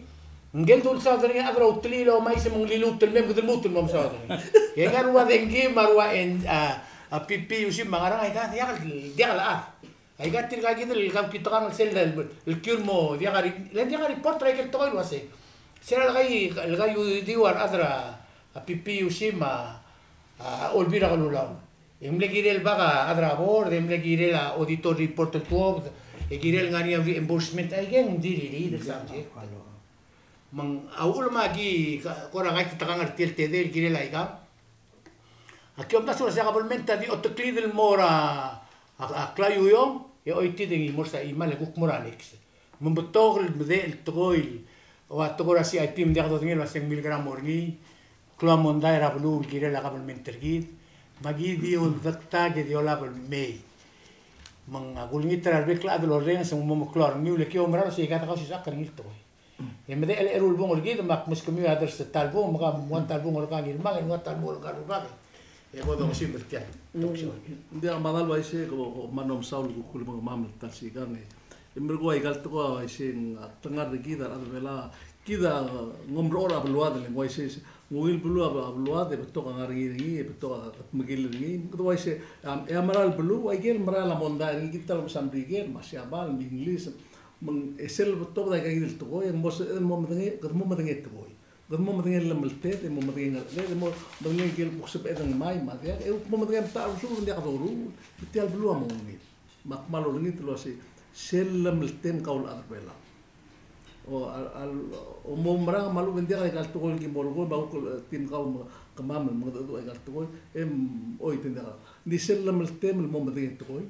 Ngike el dulsaod er ngii a chad er a ultuil el omais me ng liluut el mei me kede lmuut el mo mesaod er ngii. E ng ngar er a ua dengki me a ua N-, a, a P P U C me a ngerang, aika diak el, diak el chad. Aika tirka kid el kaukitekangel sel, el, el kiu el mo diak a re-, le diak a report er a ikel tekoi el uase, se er a le kai, le kaiudiu a rechad er a, a P P U C me a, a Olbiil er a Kelulau. E ng mle kirel bak a chad er a board, e ng mle kirel a auditor report el tuobed, e kirel ngar er ngii a reimbursement, aike ng di ririid el subject. Me ng a uchul me aki, ka-, kora kaukitekangel er tia el tedei el kirel aika. Aki omdasu el uase a kabelment a di oteklid el mo er a, a, a klaiuiong, e choitii e ng mo er sel chimal e kuk mo er a next. Me ng betok el medechel el tekoi el, ua tekoi er a C I P me ng diak dodengei el uase ng milekera mo er ngii, klou a mondai er a beluu el kirel a kabelment er kid, me aki di oldektak e di olab el mei. Me ng a kulengit er a rebek el chad el orrenges e ng mo meklou a rengmiu, le ki oumera el uase aika de kausisechakl er ngii el tekoi. E medechel a eru el bung er kid, me ak meskemiu a ders er a ta el bung, me ka mo ua ta el bung er kau a Ngirmang, e ua ta el bung er kau a rubak. E bo dosiik er tia. Ng diak, me a dal uaisei, ko, ko mla mo mesaul el kuk ulemeng er kemam el ta el sikang e. E merekong aika el tekoi a uaisei, a klengar er kid a rechad er a Belau, kid a, ng omerechorech a beluad, le ng uaisei, ng ungil beluu a beluad, e betok a ngar er ngii er ngii, e betok a dmekil er ngii, kede uaisei, a, e a mera el beluu, aike el mera el mondai er ngii, kid a ta el omes a Merikel, me a Siabal, me a Inglis, Me ng, e sel betok a ika kid el tekoi, e ng mo sebeched el mo medengei, kede mo medengei tekoi. Kede mo medengei el llemelted, e mo medengei ngercheled, e mo medengei ikel kuk sebeched el ngmai, me a diak, e kuk mo medengei a metacherbesul, ng diak doruul, e tia el beluu a mo ungil. Me ak kmal olengit el uasei, sel llemeltem kau el chad er a Belau. O, al, al, o mo merang me a lechub e ng diak a ika el tekoi el ki mo lekoi, me a kuk, e, tim kau me kemam el mengedecheduch a ika el tekoi, e, oi, te ng diak. Ng di sel llemeltem el mo medengei tekoi.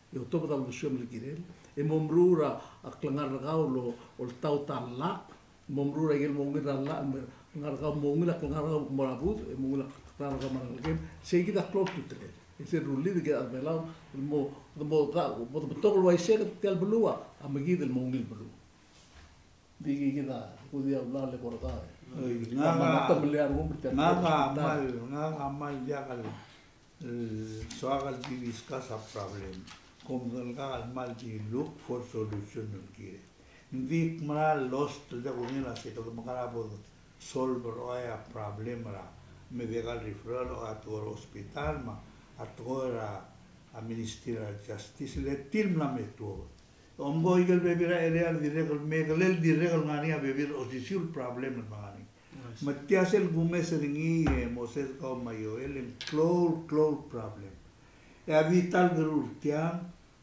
E otobed a uldesuem el kirel, e mo meruul a klengar er kau el oltaut a llach, mo meruul a ikel mo ungil er a llach, me klengar er kau mo ungil a klengar er kau el kmo er a budech, e mo ungil a klengar er kau me a rengelekem, sei kid a klou a ultutelel. E sel rullid er kid a rechad er a Belau, el mo, mo, mo, mo betok el uaisei e tia el beluu a mekid el mo ungil beluu. Di kid a, kuk di a ula le kora ka. Oi, ngak a, ngak a kmal, ngak a kmal diak el, el soak el di discuss a problem. Kom kmal di look for solution el kirel. Ng di kmal lost el diak kungil a se kede mekera bo de solve er a problem er a medical referral, a tekoi er a hospital, me a tekoi er a a Ministry er a Justice, le tir mla me tuobed. Omko ikel bebil er a area el dirrek el mekelel, dirrek el ngar er ngii a bebil er a osisiu el problem el ngar er ngii. Me tia sel kumes er ngii, e Moses kau me a Joel, e ng klou, klou el problem. E a di ta el kerul tiang,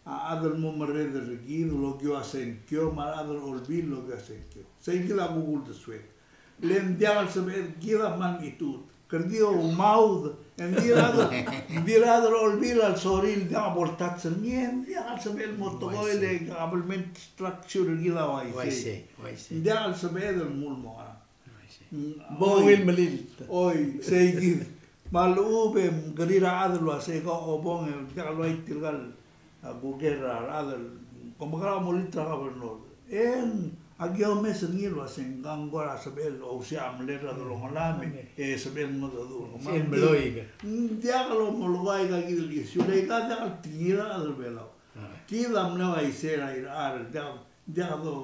a chad el mo merreder er kid el okiu a sengkio, me a rechad er a Olbiil el okiu a sengkio. Sei kid a kuk uldesuek. Le ng diak el sebeched kid a kmal mechitechut. Kede di oumaud, e ng di rechad, ng di rechad er a Olbiil a lsorir el diak bo ltouch er ngii, e ng diak el sebeched el mo tekoi el government structure er kid a uaisei. Uaisei, uaisei. Ng diak el sebeched el mul mo ngerang. Uaisei. Mm, bo oi. Ungil melilt. Oi, sei kid. Me a lechub e ng kerir a chad el uasei ka obong e diak el uai tirka el a kuker er a rechad el, kom kora mo lilt er a governor. E ng, aki omes er ngii el uasei ng kora sebechel el ousbech a mlel er a delongelam, e sebechel el mengedecheduch. Sel meloi. Ng diak el omelekoi aika kid el issue, le aika diak el tekingir a rechad er a Belau. Kid a mle uaisei er a irechar, diak, diak do,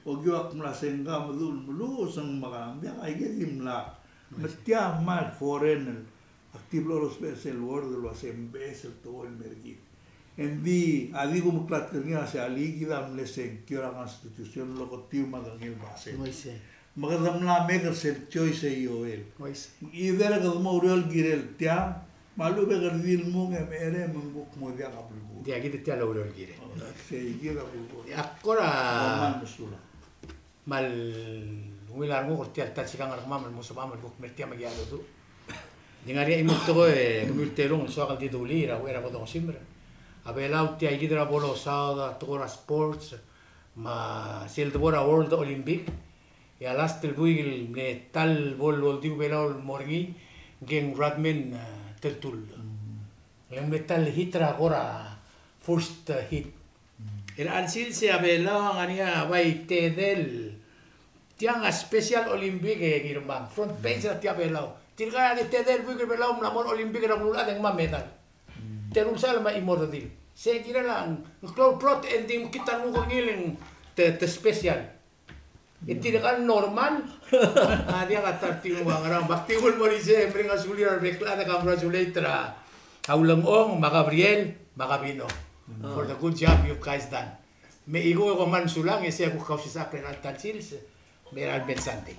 okiu ak mla sengkio me duch el meluches, ng mekerang, diak, aike di mla. Me tia kmal foreign el, ak di blo lousbech sel word el uasei ng beches el tekoi el mer kid. Engdi a di kumeklatk er ngii a se alii kid a mle sengkio er a Constitution el oketiu me a kengei el basent. Uaisei. Me kede mla make er sel choice e Joel. Uaisei. Either kede mo oureor el kirel tiang, me a lechub e kede di lmuk e mecherei me ng kuk mo diak a belkul. Diak kid tia el oureor el kirel. Sei kid a belkul. Ak kora. Kmal mesulang. Kmal ungil a renguk er tia el ta el sikang er kemam el mo sebecham el kuk mer tiang me aki a loduch. Di ngar er ngii a chimo el tekoi e kemiu el telung el soak el di dulii er a uchei er a bo dongesimer. A Belau tia kid er a bo losaod a tekoi er a sports, me sel debo er a World Olympic, e a last el buik el mle ta el bo loldiu Belau el mo er ngii, ngii a Rodman, e, Teltull. E ng mle ta el hit er a kora first, e, hit. El chelsel se a Belau a ngar er ngii a bai tedei el tiang a Special Olympic e ngirmang. Front page er a tia Belau. Tirka a di tedei el buik er Belau el mla mo er a Olympic er a beluulechad e ng ngmai a medal. Teru el sal me a chimo el redil. Se kirel a ng klou el plot e ng di mekngit a renguk er ngii el ng te, te special. E tirka el normal a diak a ta er tir el ua ngerang. Me ak di ungil mo er isei e meringel a sulir a rebek el chad e congratulate er a Ulengchong me a Gabriel me a Gabino for the good job you guys done. Me chikung e kom kmal mesulang e sei a kuk kausisechakl er a ta el sils me er a lebo el Sunday.